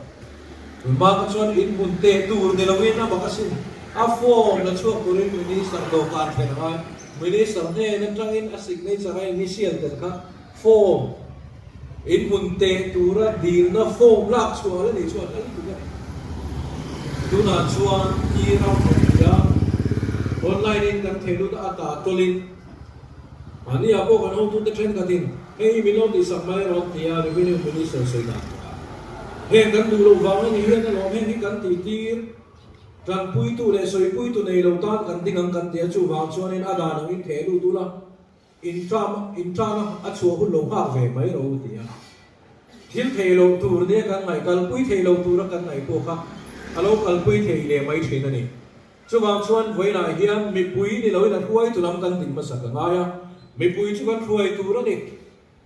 Tunhma kha chuan in hmun teh tur ni loin a bak asin, a form la chhuak turin Minister dawhkan thlen a ngai. Minister hnen atangin a signature a initial tel kha form, in hmun teh tura dilna form lak chhuah la nih chuan a lutuk a ni. Tunah chuan e-ram a ni a, online in kan thei lut a, a tah tawlhin. Mahni ah pawh kan hotute thenkhatin hei hi min lo tihsak mai rawh tia Revenue Minister sawi dan tur a heng kan duh loh vang a ni hian alawm heng hi kan tihtir tanpuitu leh sawipuitu nei lo tan kan ding ang kan ti a chuvang chuanin a dan angin theh lut ula intram intrana a chhuah hun lo nghak ve mai rawh u ti a thil thei loh tur nia kan ngaih kalpui thei lo tura kan ngaih pawh kha a lo kalpui thei leh mai thin a ni. Chuvang chuan vawiinah hian mipui ni loin a hruaitu lam kan ding hmasa ka ngai a, mipui chu kan hruai tur a ni.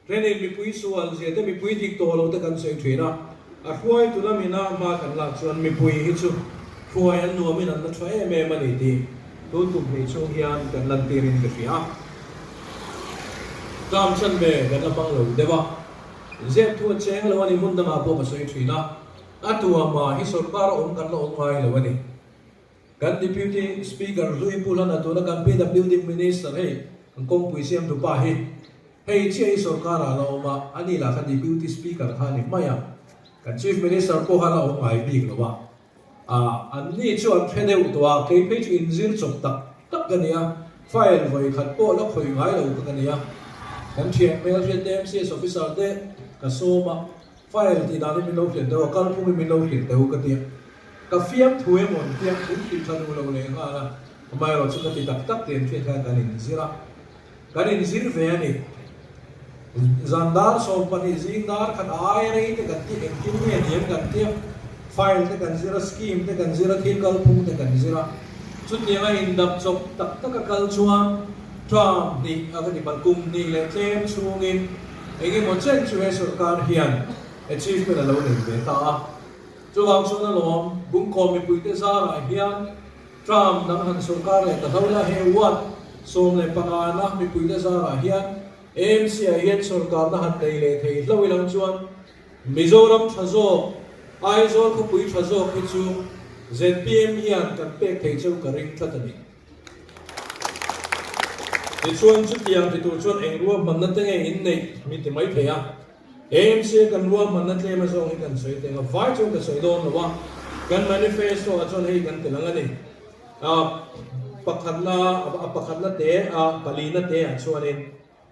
Thenin mipui sual zia te, mipui dik tawh lo te kan sawi thin a, a hruaitu lamina hma kan lak chuan mipui hi chu hruai an nuamin an la tha em em a ni tih tun tum hnih chhung hian kan lantirin ka hria. Term chanve kan la hmang lo deuh a, zep thu a cheng lo a ni hmun dangah pawh ka sawi thin a, a tuamah hi sawrkar a awm kan la awm ngai lo a ni. Kan Deputy Speaker hlui Pu Hlana tuna kan PWD Minister hei kan kawngpui siamtu pa hi hei chiah hi sorkar ah la awm a, ani lah kha Deputy Speaker kha a ni hmai a, kan Chief Minister pawh kha la awm ngai bik lo a, ah an ni chu an hre deuh tawh a, kei phei chu inzir chawp tak tak ka ni a, file vawi khat pawh la khawih ngai lo kha ka ni a, kan thian hmelhriat te MCS Officer te ka sawm a, file tih dan hi min lo hrilh deuh a, kalphung hi min lo hrilh deuh ka ti a. Ka fiam thu emaw an tia, min hrilh tha duh lo leh nghal a, amaherawh chu ka ti tak tak tih an hriat khan kan inzir a, kan inzir ve a ni. Zan dar 12 zing dar khat ai rei te kan ti engtin nge ni em kan tia, file te kan zir a, scheme te kan zir a, thil kalphung te kan zir a, chutianga indap chawp tak taka kal chuan term hnih a ka ti palh kum hnih leh tlem chhungin engemaw chen chu he sawrkar hian achievement a lo nei ve ta a. Chuvang chuan alawm, Bungkaw mipuite zarah hian Trump dang han sawrkar leh ta hlo la, he ward 15 na mipuite zarah hian AMC ah hian sawrkarna han nei leh thei hlo ilang chuan Mizoram tha zawk, Aizawl khawpui tha zawk hi chu zpm hian kan pek thei cheu ka ring tlat a ni. Tichuan chutiang ti tur chuan eng ruahmanna te nge inneih mi ti mai thei a. AMC a kan ruahmanna tlem a zawng hi kan sawi teng a, vai chuan ka sawi dawn lo a, kan manifesto ah chuan hei kan ti lang a ni. A pakhatna a pakhatna te a palina te ah chuanin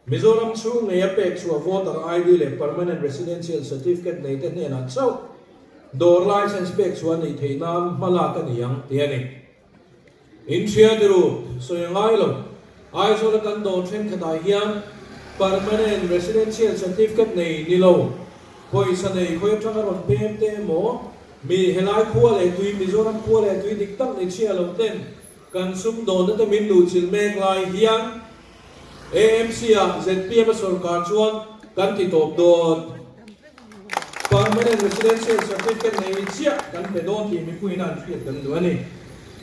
Mizoram chhung ngei a pek chhuah voter ID leh permanent residential certificate nei te hnenah chauh dawr license pek chhuah a nih theih nan hma lak a ni ang tih a ni. In hria ti ru, sawi a ngai lo. Aizawl a kan dawr thenkhatah hian Permanent Residential Certificate nei ni lo, pawisa nei khawi atanga rawn pem te emaw, mi helai khua leh tui, Mizoram khua leh tui dik tak ni chhia lo ten kan sumdawnna te min luhchilh mek lai hian AMC ah zpm a sawrkar chuan kan ti tawp dawn. Permanent Residential Certificate nei chiah kan pe dawn tih mipuiin an hriat kan duh a ni.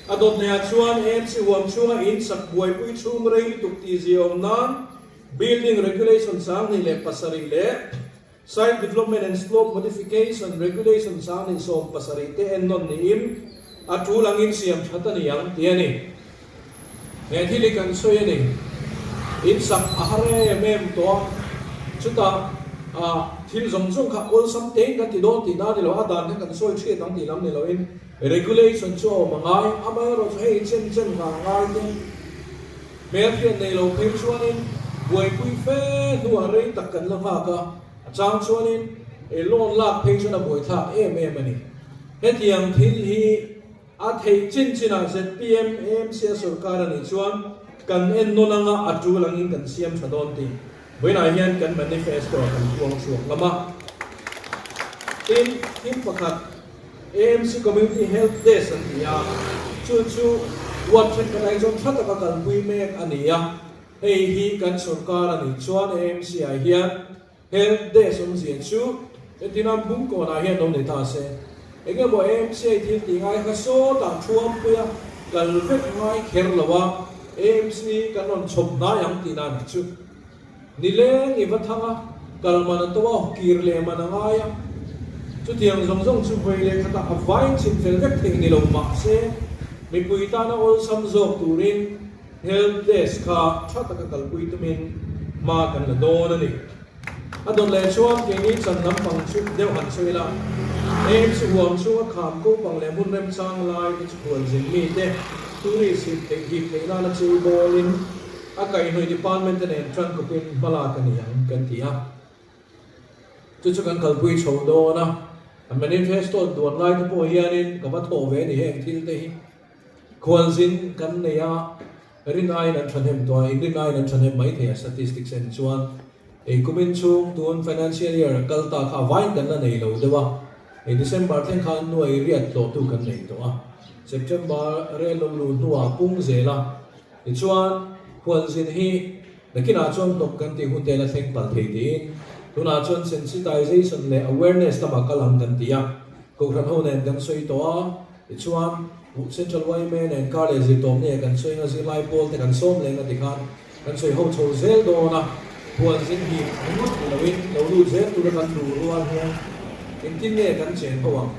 A dawt neiah chuan AMC huam chhunga in sak buaipui chhung rei lutuk tih zia awm nan Building Regulation 2007 leh Site Development and Slope Modification Regulation 2017 te ennawn niin a tul angin siam that a ni ang tih a ni. He thil hi kan sawi a ni. In sak a har em em tawh a, chutah thil zawng zawng kha awlsam tein kan ti dawn tih na a ni lo, a dan kha kan sawi thiat ang tih lam ni loin regulation chu a awm a ngai, amaherawhchu hei chen chen vang ngai te hmelhriat nei lo phei chuanin buaipui fe hnuah rei tak kan la nghak a, a chang chuanin loan lak phei chuan a buaithlak em em a ni. Hetiang thil hi. A theih chin chinah zpm AMC a sorkar a nih chuan kan en nawn anga a tul angin kan siam tha dawn tih vawiinah hian kan manifesto ah kan puang chhuak ngam a. Tin, thil pakhat AMC Community Health Desk an ti a, chu chu ward thenkhat ah hi chuan tha taka kalpui mek a ni a, hei hi kan sorkar a nih chuan AMC ah hian Health desk awmzia chu hetina Bungkawnah hian lo nei ta se, eng emaw AMC thil tih ngai kha sawtah thuampui a kal vek ngai kher lo a, AMC kan rawn chhawp hnai ang tih dan hi chu nileng i va thang a, kal man a to a, kir leh man a ngai a, chutiang zawng zawng chu vawi leh khatah a vain chhin fel vek thei ni lo mah se mipui tana awlsam zawk turin Health desk kha tha taka kalpui tumin hma kan la dawn a ni. A dawt leh chuan keini chan lampang chu deuh han sawi ila, AMC huam chhunga kham ko pang leh hmun remchang lai te chu khualzin mite tourist hip theih hip theih nana chei bawlin a kaihhnawih department te nen tangkawpin hma lak a ni ang kan ti a. Chu chu kan kalpui chho dawn a, a manifesto duan lai te pawh hianin ka va thawh ve a ni heng thil te hi. Khualzin kan nei a, rin aiin an thahnem tawh a, inrin aiin an thahnem mai thei a, statistics en chuan ei kumin chhung tun financial year a kal ta kha vain kan la nei lo deuh a, hei December thleng khan nuai riat tlawhtu kan nei tawh a, September rel lo luh hnuah pung zel a, tichuan khualzin hi nakinah chuan hnawk kan tih hun te la thleng palh thei tiin tunah chuan sensitization leh awareness lamah kal ang kan ti a, Kohhran ho nen kan sawi tawh a. Tichuan, Central yma nen kar leh zirtawm nge kan sawi anga zirlai pawl te kan sawm leng a tikhan kan sawi ho chho zel dawn a, huan zin hi ringawt ni loin lo lut zel tura kan duh rual hian engtin nge kan chen ho ang,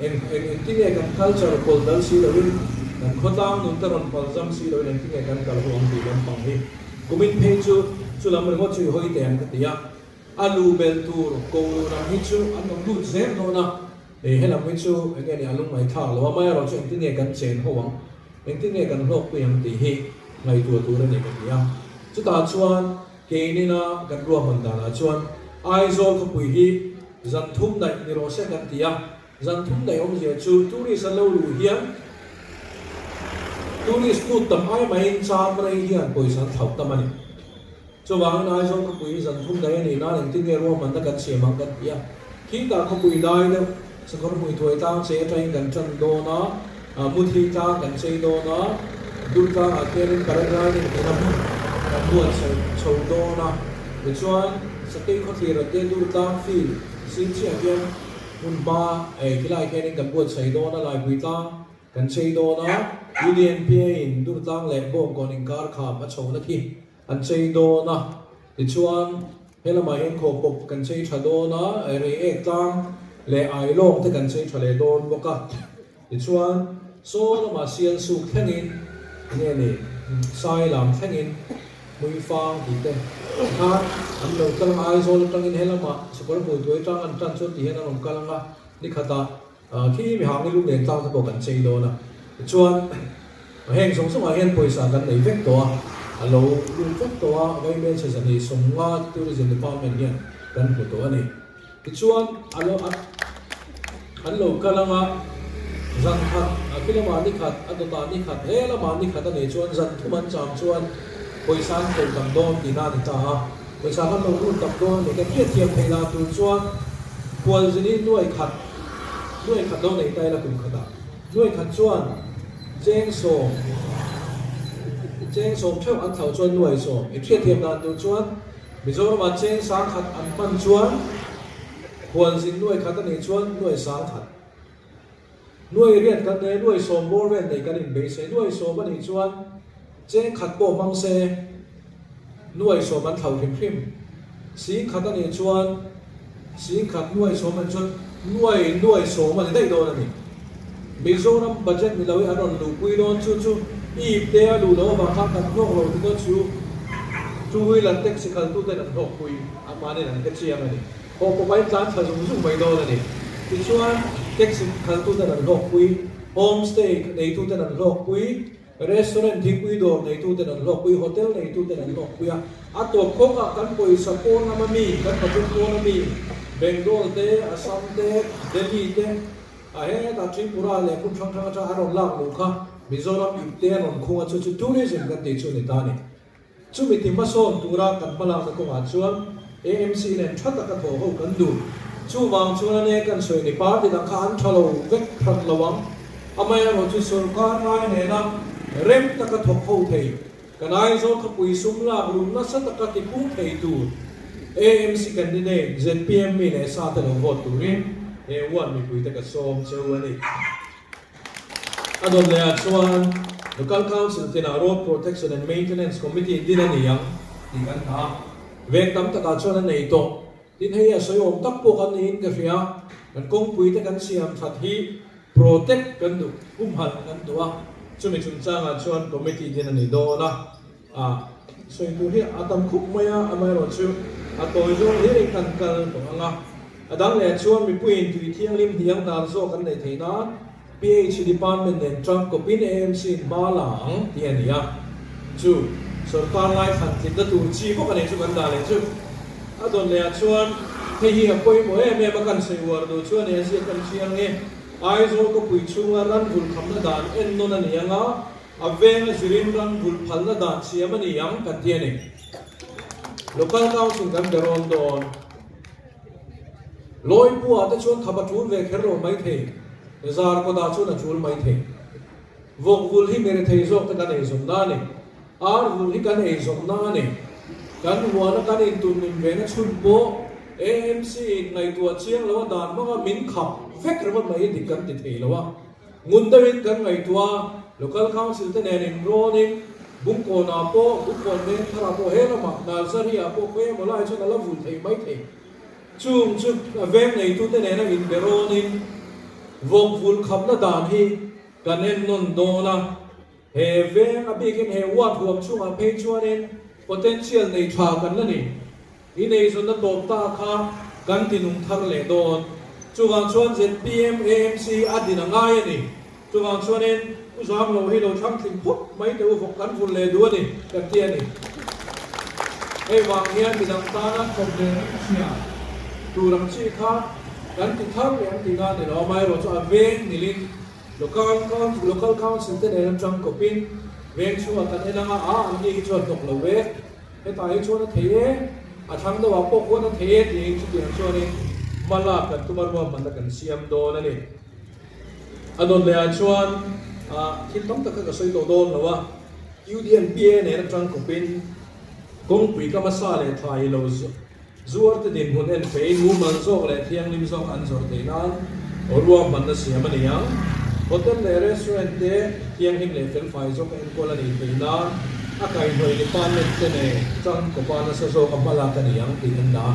eng eng engtin nge kan culture kawl dal si loin kan khawtlang nun te rawn pal zam si loin engtin nge kan kal ho ang tih lampang hi kumin phei chu chu lam ringawt chu i hawi teh ang ka ti a, a lu belh tur ko lam hi chu an rawn lut zel dawn a. Hei helam hi chu eng nge ni a lungngaih thlak lo a, amaherawh chu engtin nge kan chen ho ang, engtin nge kan hlawkpui ang tih hi ngaihtuah tur a ni ka ti a. Chutah chuan keinina kan ruahman danah chuan Aizawl khawpui hi zan thum daih ni rawh se kan ti a, zan thum daih awmzia chu tourist an lo luh hian tourist lut tam ai maiin cham rei hian pawisa an thlauh tam a ni. Chuvangin Aizawl khawpui hi zan thum daih a nih nan engtin nge ruahmanna kan siam ang kan ti a. Khitah khawpui dai deuh sakawr hmui thuai tlang chei atangin kan tan dawn a, muthi tlang kan chei dawn a, dur tlangah khianin paragliding tina hmun kan buatsaih chho dawn a. Tichuan Sakei khawthlir a te dur tlang field sir chiah hian hmun hma ei khilaiah khianin kan buatsaih dawn a, Laipui tlang kan chei dawn a, UDNPA in dur tlang leh Bawngkawn inkar kham a chhohna khi An chei dawn a, tichuan he lamah hian khawpawp kan chei tha dawn a, rei ek tlang leh ai lawng te kan chei tha leh dawn bawk a, tichuan saw lamah sial suk thlengin nge ni sai lam thlengin hmuifang tih te tikhan an lo kal ang a, Aizawl atangin he lamah Sakawr Hmuituai tang an tan chuan ti hian an rawn kal ang a, nikhatah Khi mi hang i lung nen tlang te pawh kan chei dawn a, tichuan heng zawng zawngah hian pawisa kan nei vek tawh a, a lo lut vek tawh a, Vaimel chhe zahnih 50 Tourism Department hian kan hmu tawh a ni. Tichuan a lo an lo kal anga zan khat a khi lamah ni khat, a dawtah ni khat, he lamah ni khat a nih chuan zan thum an cham chuan pawisa an thawh tam dawn tihna a ni ta a, pawisa kan lo lut tam dawn a ni. Kan hriatthiam theih lah tur chuan Khualzini nuai khat Nuai khat lo nei ta ila kum khatah nuai khat chuan cheng 70 theuh an thlauh chuan nuai 10 i hriatthiam dan tur chuan Mizoramah cheng 1000 an hman chuan khualzin nuai khat a nih chuan nuai 1000 nuai riat kan nei a nuai 10 bawr vel nei kan inbeisei nuai 10 a nih chuan cheng khat pawh hmang se nuai 10 an thlauh hrim hrim 10,000 a nih chuan. Singkhat nuai sawm an chuan nuai nuai sawm a ni daih dawn a ni. Mizoram budget ni loin an rawn luhpui dawn chu chu ip te a luh loh avang khan kan hlawk lo ti dawn chu two wheeler taxi khaltuten an hlawkpui a mahniin an hre chiang a ni. Haw pawh a intlan thla zung zung mai dawn a ni. Tichuan taxi khaltuten an hlawkpui, homestay neituten an hlawkpui, Restaurant thingpui dawr neituten an hlawkpui, hotel neituten an hlawkpui a, a tawp khawkah kan pawisa pawn lama mi, kan budget pawn a mi, Bengal te, Assam te, Delhi te, a hetah Tripura leh hmun hrang hrang atanga an rawn lak luh kha Mizoram ip te an rawn khung a, chu chu tourism kan tih chu a ni ta a ni. Chumi ti hmasawn tura kan hmalakna kawngah chuan AMC nen tha taka thawh ho kan duh. Chuvang chuan a ne kan sawi ni party dang kha an tha lo vek hran lo ang. Amaherawh chu sorkar ngai nena rem taka thawk ho thei, kan Aizawl khawpui sum lak luh nasa taka ti pung thei tur AMC candidate zpm mi leh sa te lo vote turin he ward mipuite ka sawm cheu a ni. A dawt leh ah chuan Local Council tinah Road Protection and Maintenance Committee din a ni ang tih kan hna a, veng tam takah chuan a nei tawh. Tin, hei a sawi awm tak pawh kan niin ka hria, kan kawngpui te kan siam that hi protect kan duh, humhalh kan duh a, chumi chungchangah chuan committee din a ni dawn a. A sawi tur hi a tam khup mai a, amaherawhchu a tawi zawng hlir in kan kal tawh ang a. A dang leh chuan mipuiin tui thianghlim hniang hnar zawk an neih theih nan PH Department nen tang kawpin AMC in hma la ang tih a ni a. Chu sorkar lai thlan tlinna tur chi bawk a nei chu kan dah leh chu. A dawn leh ah chuan hei hi a pawimawh em em a kan sawi uar duh chuan he ziak kan hria nge Aizawl khawpui chhunga ran vul khamna dan ennawn a ni ang a, A veng a zirin ram vul phalna dan siam a ni ang kan ti a ni. Local Council kan be rawn dawn. Lawipuah te chuan thap a tul ve kher lo mai thei, zar kawtah chuan a tul mai thei. Vawk vul hi mere thei zawk te kan ei zawmna a ni. Ar vul hi kan ei zawmna a ni. Kan huana kan intun nun ve na chhun pawh AMC in ngaihtuah chiang lo a dan hmanga min khap vek ringawt mai hi dik kan ti thei lo a. Ngun deuhin kan ngaihtuah a, Local Council te nen inrawnin Bungkawnah pawh, Bungkawn veng tharah pawh he lamah Nursery-ah pawh khawi emaw lai chuan a la vul thei mai thei. Chung chu veng neitute nena inbe rawnin vawk vul khapna dan hi kan ennawn dawn a. He veng a bikin he ward huam chungah phei chuanin potential nei tha kan la ni. I neizawnna tawp ta kha kan ti nung thar leh dawn. Chuvang chuan zpm AMC a din a ngai a ni. Chuvang chuanin U Zamlo hi lo thlang tling phawt mai teh u vawk kan vul leh duh a ni kan ti a ni. Hei vang hian midang tana thawk leh ringchhia tur ang chi kha kan ti thar leh ang tihna a ni lo. Amaherawhchu a veng nilin Local Local Council te nen atang kawpin veng chhungah kan en anga a an ni hi chuan hnawk lo ve, hetah hi chuan a thei e, a thlang deuhah pawh khuan a thei e tiin chutiang chuanin hma lak kan tum a ruahmanna kan siam dawn a ni. A dawn lehah chuan thil tam tak kha ka sawi tawh dawn lo a, UDNPA nen atang kawpin kawngpui ka hmasa leh thlai lo Zuar te dinhmun en feiin mumal zawk leh thianghlim zawk an zawrh theih nan ruahmanna siam a ni ang. Hotel leh restaurant te thianghlim leh felfai zawk a enkawl a nih theih nan a kaihhnawih department te nen tangkawpa nasa zawk a hmalak a ni ang tih an dah a.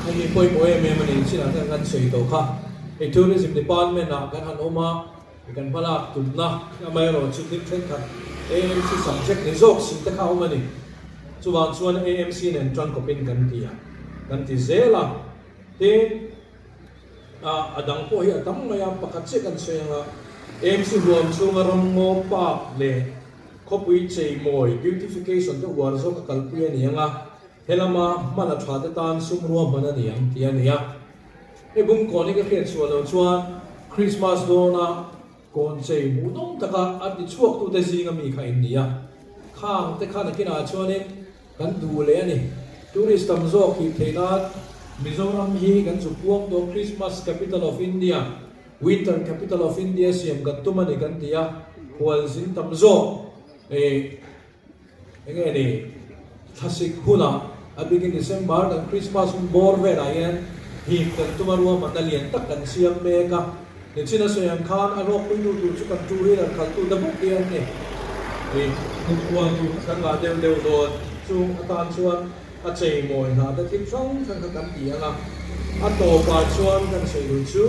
Hei hi pawimawh em em a ni chinah khan kan sawi tawh kha. Hei Tourism department ah kan han awm a, kan hmalak tumna amaherawhchu thil thenkhat AMC subject ni zawk si te kha a awm a ni. Chuvang chuan AMC nen tangkawpin kan ti a, kan ti zel a. Tin, a dang pawh hi a tam mai a, pakhat chiah kan sawi ang a, AMC huam chhunga ramngaw park leh khawpui cheimawi, beautification, te uar zawk a kalpui a ni ang a, helama hman a tha te tan sum ruahman a ni ang tih a ni a. Hei bungkawn hi ka hriat chhuah loh chuan Christmas dawna Kawn chei hmuhnawm taka a ti chhuaktute zinga mi kha in ni a, khang te kha nakinah chuanin kan duh leh a ni. Tourist tam zawk hip theih nan Mizoram hi kan zu puang tawh Christmas Capital of India, Winter Capital of India siam kan tum a ni kan ti a, khualzin tam zawk eh Enge ni thlasik hunah a bikin December kan Christmas hun bawr velah hian him kan tum a ruahmanna lian tak kan siam mek a, nichin a sawi ang khan a hlawkpuitu tur chu kan two wheeler khaltu te bawk hi an ni. Hei hnuk kual tur kha kan ngah deuh deuh dawn chung atan chuan. A chei mawi hna te thil hrang hrang kha kan ti ang a, a tawpah chuan kan sawi duh chu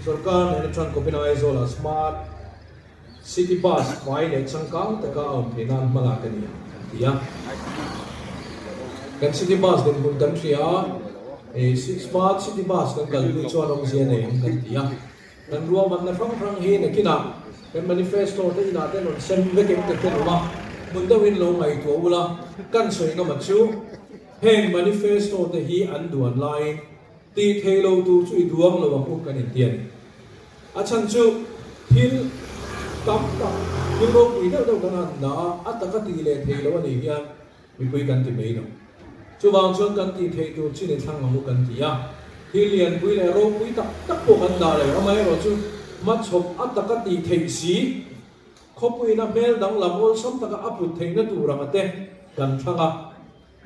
sorkar nen atang kawpin Aizawlah smart city bus fai leh changkang taka a awm theih nan hmalak a ni ang kan ti a. Kan city bus dinhmun kan hria a, smart city bus kan kalpui chuan awmzia nei ang kan ti a. Kan ruahmanna hrang hrang hi nakinah kan manifesto te inah te rawn sem vek em ka hre lo a, hmun deuhin lo ngaihtuah ula, kan sawi ngam a chu heng manifesto te hi an duan laiin tih theih lo tur chu i duang lo ang u kan inti a ni. A chhan chu thil tam tak, thil ropui deuh deuh kan han dah a, a taka tih leh theih loh a nih hian Mipui kan ti mai lo. Chuvang chuan kan tih theih tur chin i thlang ang u kan ti a. Thil lianpui leh ropui tak tak pawh kan dah lo. Amaherawh chu hmachhawp a taka tih theih si, khawpuiin a hmel danglam awlsam taka a put theihna tur anga te kan thlang a.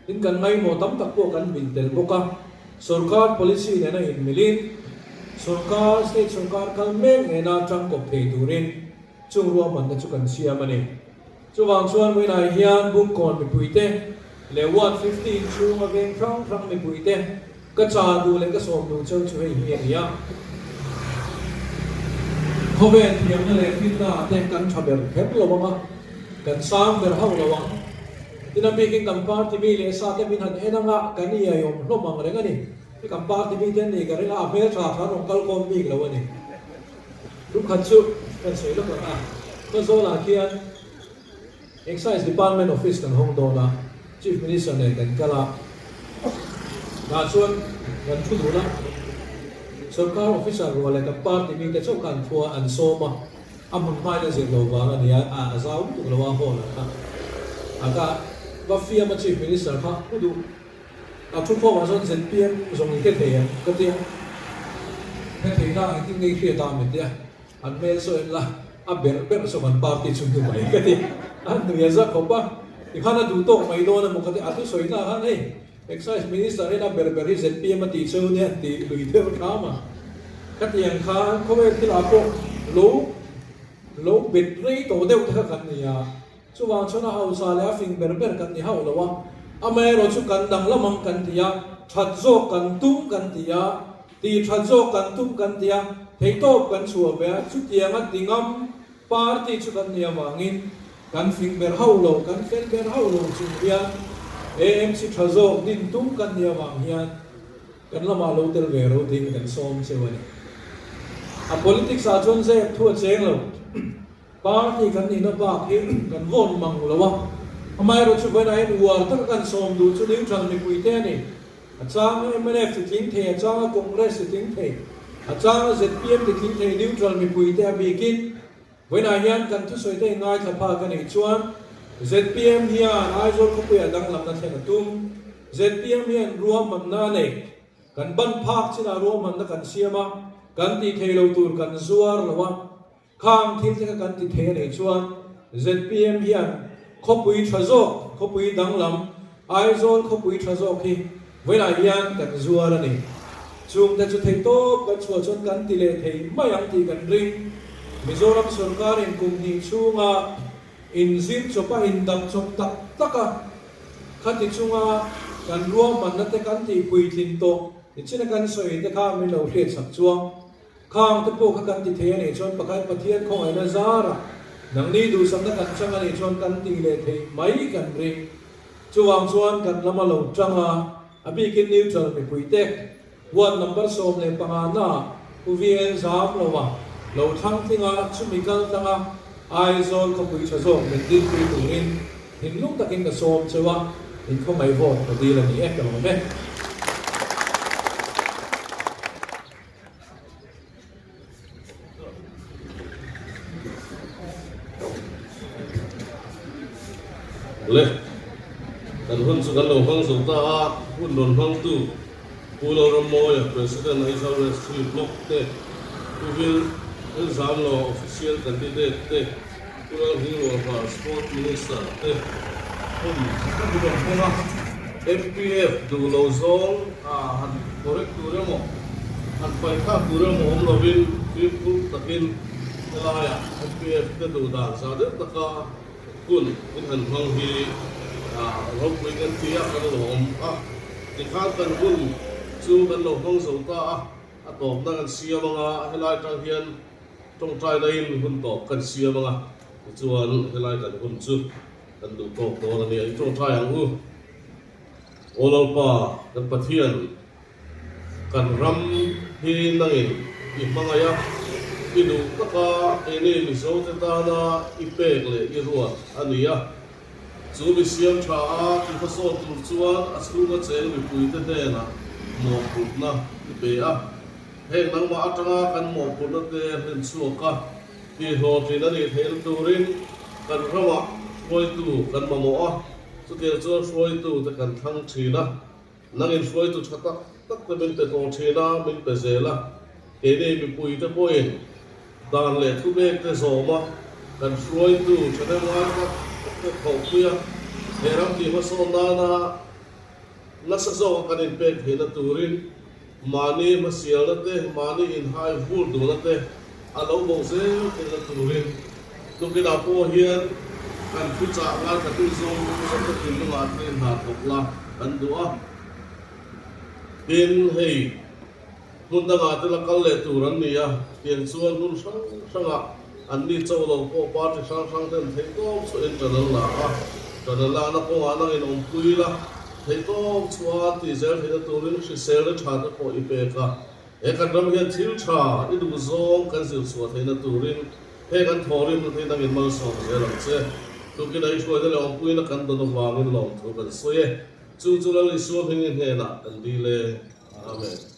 Tin, kan ngaihmawh tam tak pawh kan bilh tel bawk a. Sorkar policy nena inmilin, sorkar, state sorkar kal mek nena tangkawp thei turin chung ruahmanna chu kan siam a ni. Chuvang chuan Winai hian Bungkawn mipuite leh Ward 15 chhunga veng hrang hrang mipuite ka cha duh leh ka sawm duh cheu chu hei hi a ni a. Khawvel thiamna leh finna ah te kan tha ber kher lo ang a, kan sang ber hauh lo ang. Tin a bikin kan party mi leh sa te min han en anga kan iaiawm hlawm ang reng a ni. Kan party mi te an ni ka ring a, a hmeltha kha an rawn kalkawm bik lo a ni. Lukhat chu kan sawi lawk ang a, Khawzawlah khian Excise Department Office kan hawng dawn a, Chief Minister nen kan kal a, tah chuan kan thu dun a, Sorkar Officer rual leh kan party mite chauh kha an thu a, an sawm a, a hmun hmain a zir lo vang a ni a, a zau lutuk lo a hall ah kha a ka va fiam a Chief Minister kha pu duh. A thu khawmah chuan ZPM zawng i hre thei em? Ka ti a. Hre thei na engtin nge i hriat a min ti a. An hmel saw en la, a berh berh saw kan party chu hnu mai ka ti. A nui a za khawp a, tikhan a duh tawk mai dawn emaw ka ti. A thusawi na khan hei Excise Minister hian a berh berh hi ZPM a tih cheu nia tih lui deuh hram a. Ka ti ang khan khawvel thilah pawh lo lo bet rei tawh deuh te kha kan ni a. Chuvang chuan a hausa leh a fing ber ber kan ni hauh lo a, amaherawh chu kan danglam ang kan ti a, that zawk kan tum kan ti a, tih that zawk kan tum kan ti a, theihtawp kan chhuah ve a, chutianga tingam party chu kan nih avangin kan fing ber hauh lo, kan fel ber hauh lo chung hian AMC tha zawk din tum kan nih avang hian kan lamah lo tel ve ro ding kan sawm cheu a ni. A politics ah chuan zep thu a cheng lo. Party kan nihna bak hi kan vawn mang lo a, amaherawh chu vawiinah hian uar taka kan sawm duh chu neutral mipuite a ni. A changa mnf ti tling thei, a changa Congress ti tling thei, a changa zpm ti tling thei neutral mipuite a bikin vawiinah hian kan thusawite hi ngaithla phak a nih chuan zpm hian Aizawl khawpuiah danglamna thlen a tum. Zpm hian ruahmanna a nei. Kan ban phak chinah ruahmanna kan siam a, kan tih theih lo tur kan zuar lo a. Khang thil te kha kan ti thei a nih chuan zpm hian khawpui tha zawk, khawpui danglam, Aizawl khawpui tha zawk hi vawilah hian kan zuar a ni. Chungte chu theihtawp kan chhuah chuan kan ti leh thei mai ang tih kan ring. Mizoram sorkarin kum hnih chhunga inzir chawpa indap chawp tak tak a, khati chunga kan ruahmanna te kan tihpuitlin tawh nichin a kan sawi te kha min lo hriatsak chuang. Khang te pawh kha kan ti thei a nih chuan pakhat Pathian khawngaihna zarah nangni duhsakna kan chang a nih chuan kan ti leh theih mai kan ring. Chuvang chuan kan lama lo tang a, a bikin neutral mipuite ward number 15 naah Pu VL zam lova lo thlang tling a, chumi kal tlang a Aizawl khawpui tha zawk min dinpui turin thinlung takin ka sawm cheu a, in khawngaih vote ka dil a ni e ka lawm e. Le, kan hun chu kan lo hmang zo ta a, hun rawn hmangtu Pu Lalrammawia, President Aizawl West Hill Block te, Pu Vil Elzamlo, Official Candidate te, Pu Lalhinglualvar, Sport Minister te hun tha tak in rawn hmang a. MPF duh lo zawng a han correct tur emaw, han paih thlak tur emaw awm lovin fimkhur takin helaiah MPF te duh dan zah deuh taka hun in han hmang hi Ropui kan ti a, kan lawm a. Tikhan kan hun chu kan lo hmang zo ta a, a tawpna kan siam ang a, helai atang hian tawngtaina in hun tawp kan siam ang a, tichuan helai kan hun chu kan duh tawk dawn a nia, i tawngtai ang u. Aw Lalpa, kan Pathian, kan ram hi nangin i hmangaih a, i duh taka keini Mizote tana i pek leh i ruat a ni a. Chu mi siam tha a ti hmasawn tur chuan a chhunga cheng mipuite hnenah mawhphurhna i pe a. Heng nangmah atanga kan mawhphurhna te hlen chhuak a, tihhlawhtlin a nih theihna turin kan ramah hruaitu kan mamawh a, chutiang chuan hruaitu te kan thlang thin a. Nangin hruaitu tha tak tak te min pe tawh thin a, min pe zel a. Keini mipuite pawhin dan leh thubek te zawm a, kan hruaitu thahnem ngai tak tak te thawhpui a, he ram tih hmasawn nana nasa zawka kan inpek theihna turin mahni hmasialna te, mahni inhai vur duhna te a lo bo zel theihna turin tukinah pawh hian kan thuchah ngaithla tu zawng zawng te thinlungah te hna thawk la kan duh a. Tin, hei. Hmun dangah te la kal leh tur an ni a, tiang chuan hmun hrang hrangah an ni chauh lo pawh party hrang hrang ten theihtawp chhuahin ṭan an la a, ṭan an lakna kawngah nangin awmpui la, theihtawp chhuah a tih zel theihna turin hriselna ṭha te pawh i pek a. He kan ram hian thil ṭha i duh zawng kan zir chhuah theihna turin he kan thawhrimna te hi nangin malsawm zel ang che. Tukin a i hruaina leh awmpuina kan dawn avangin lawmthu kan sawi e. Chu chu Lal Isua hmingin hnenah kan dil e. Amen.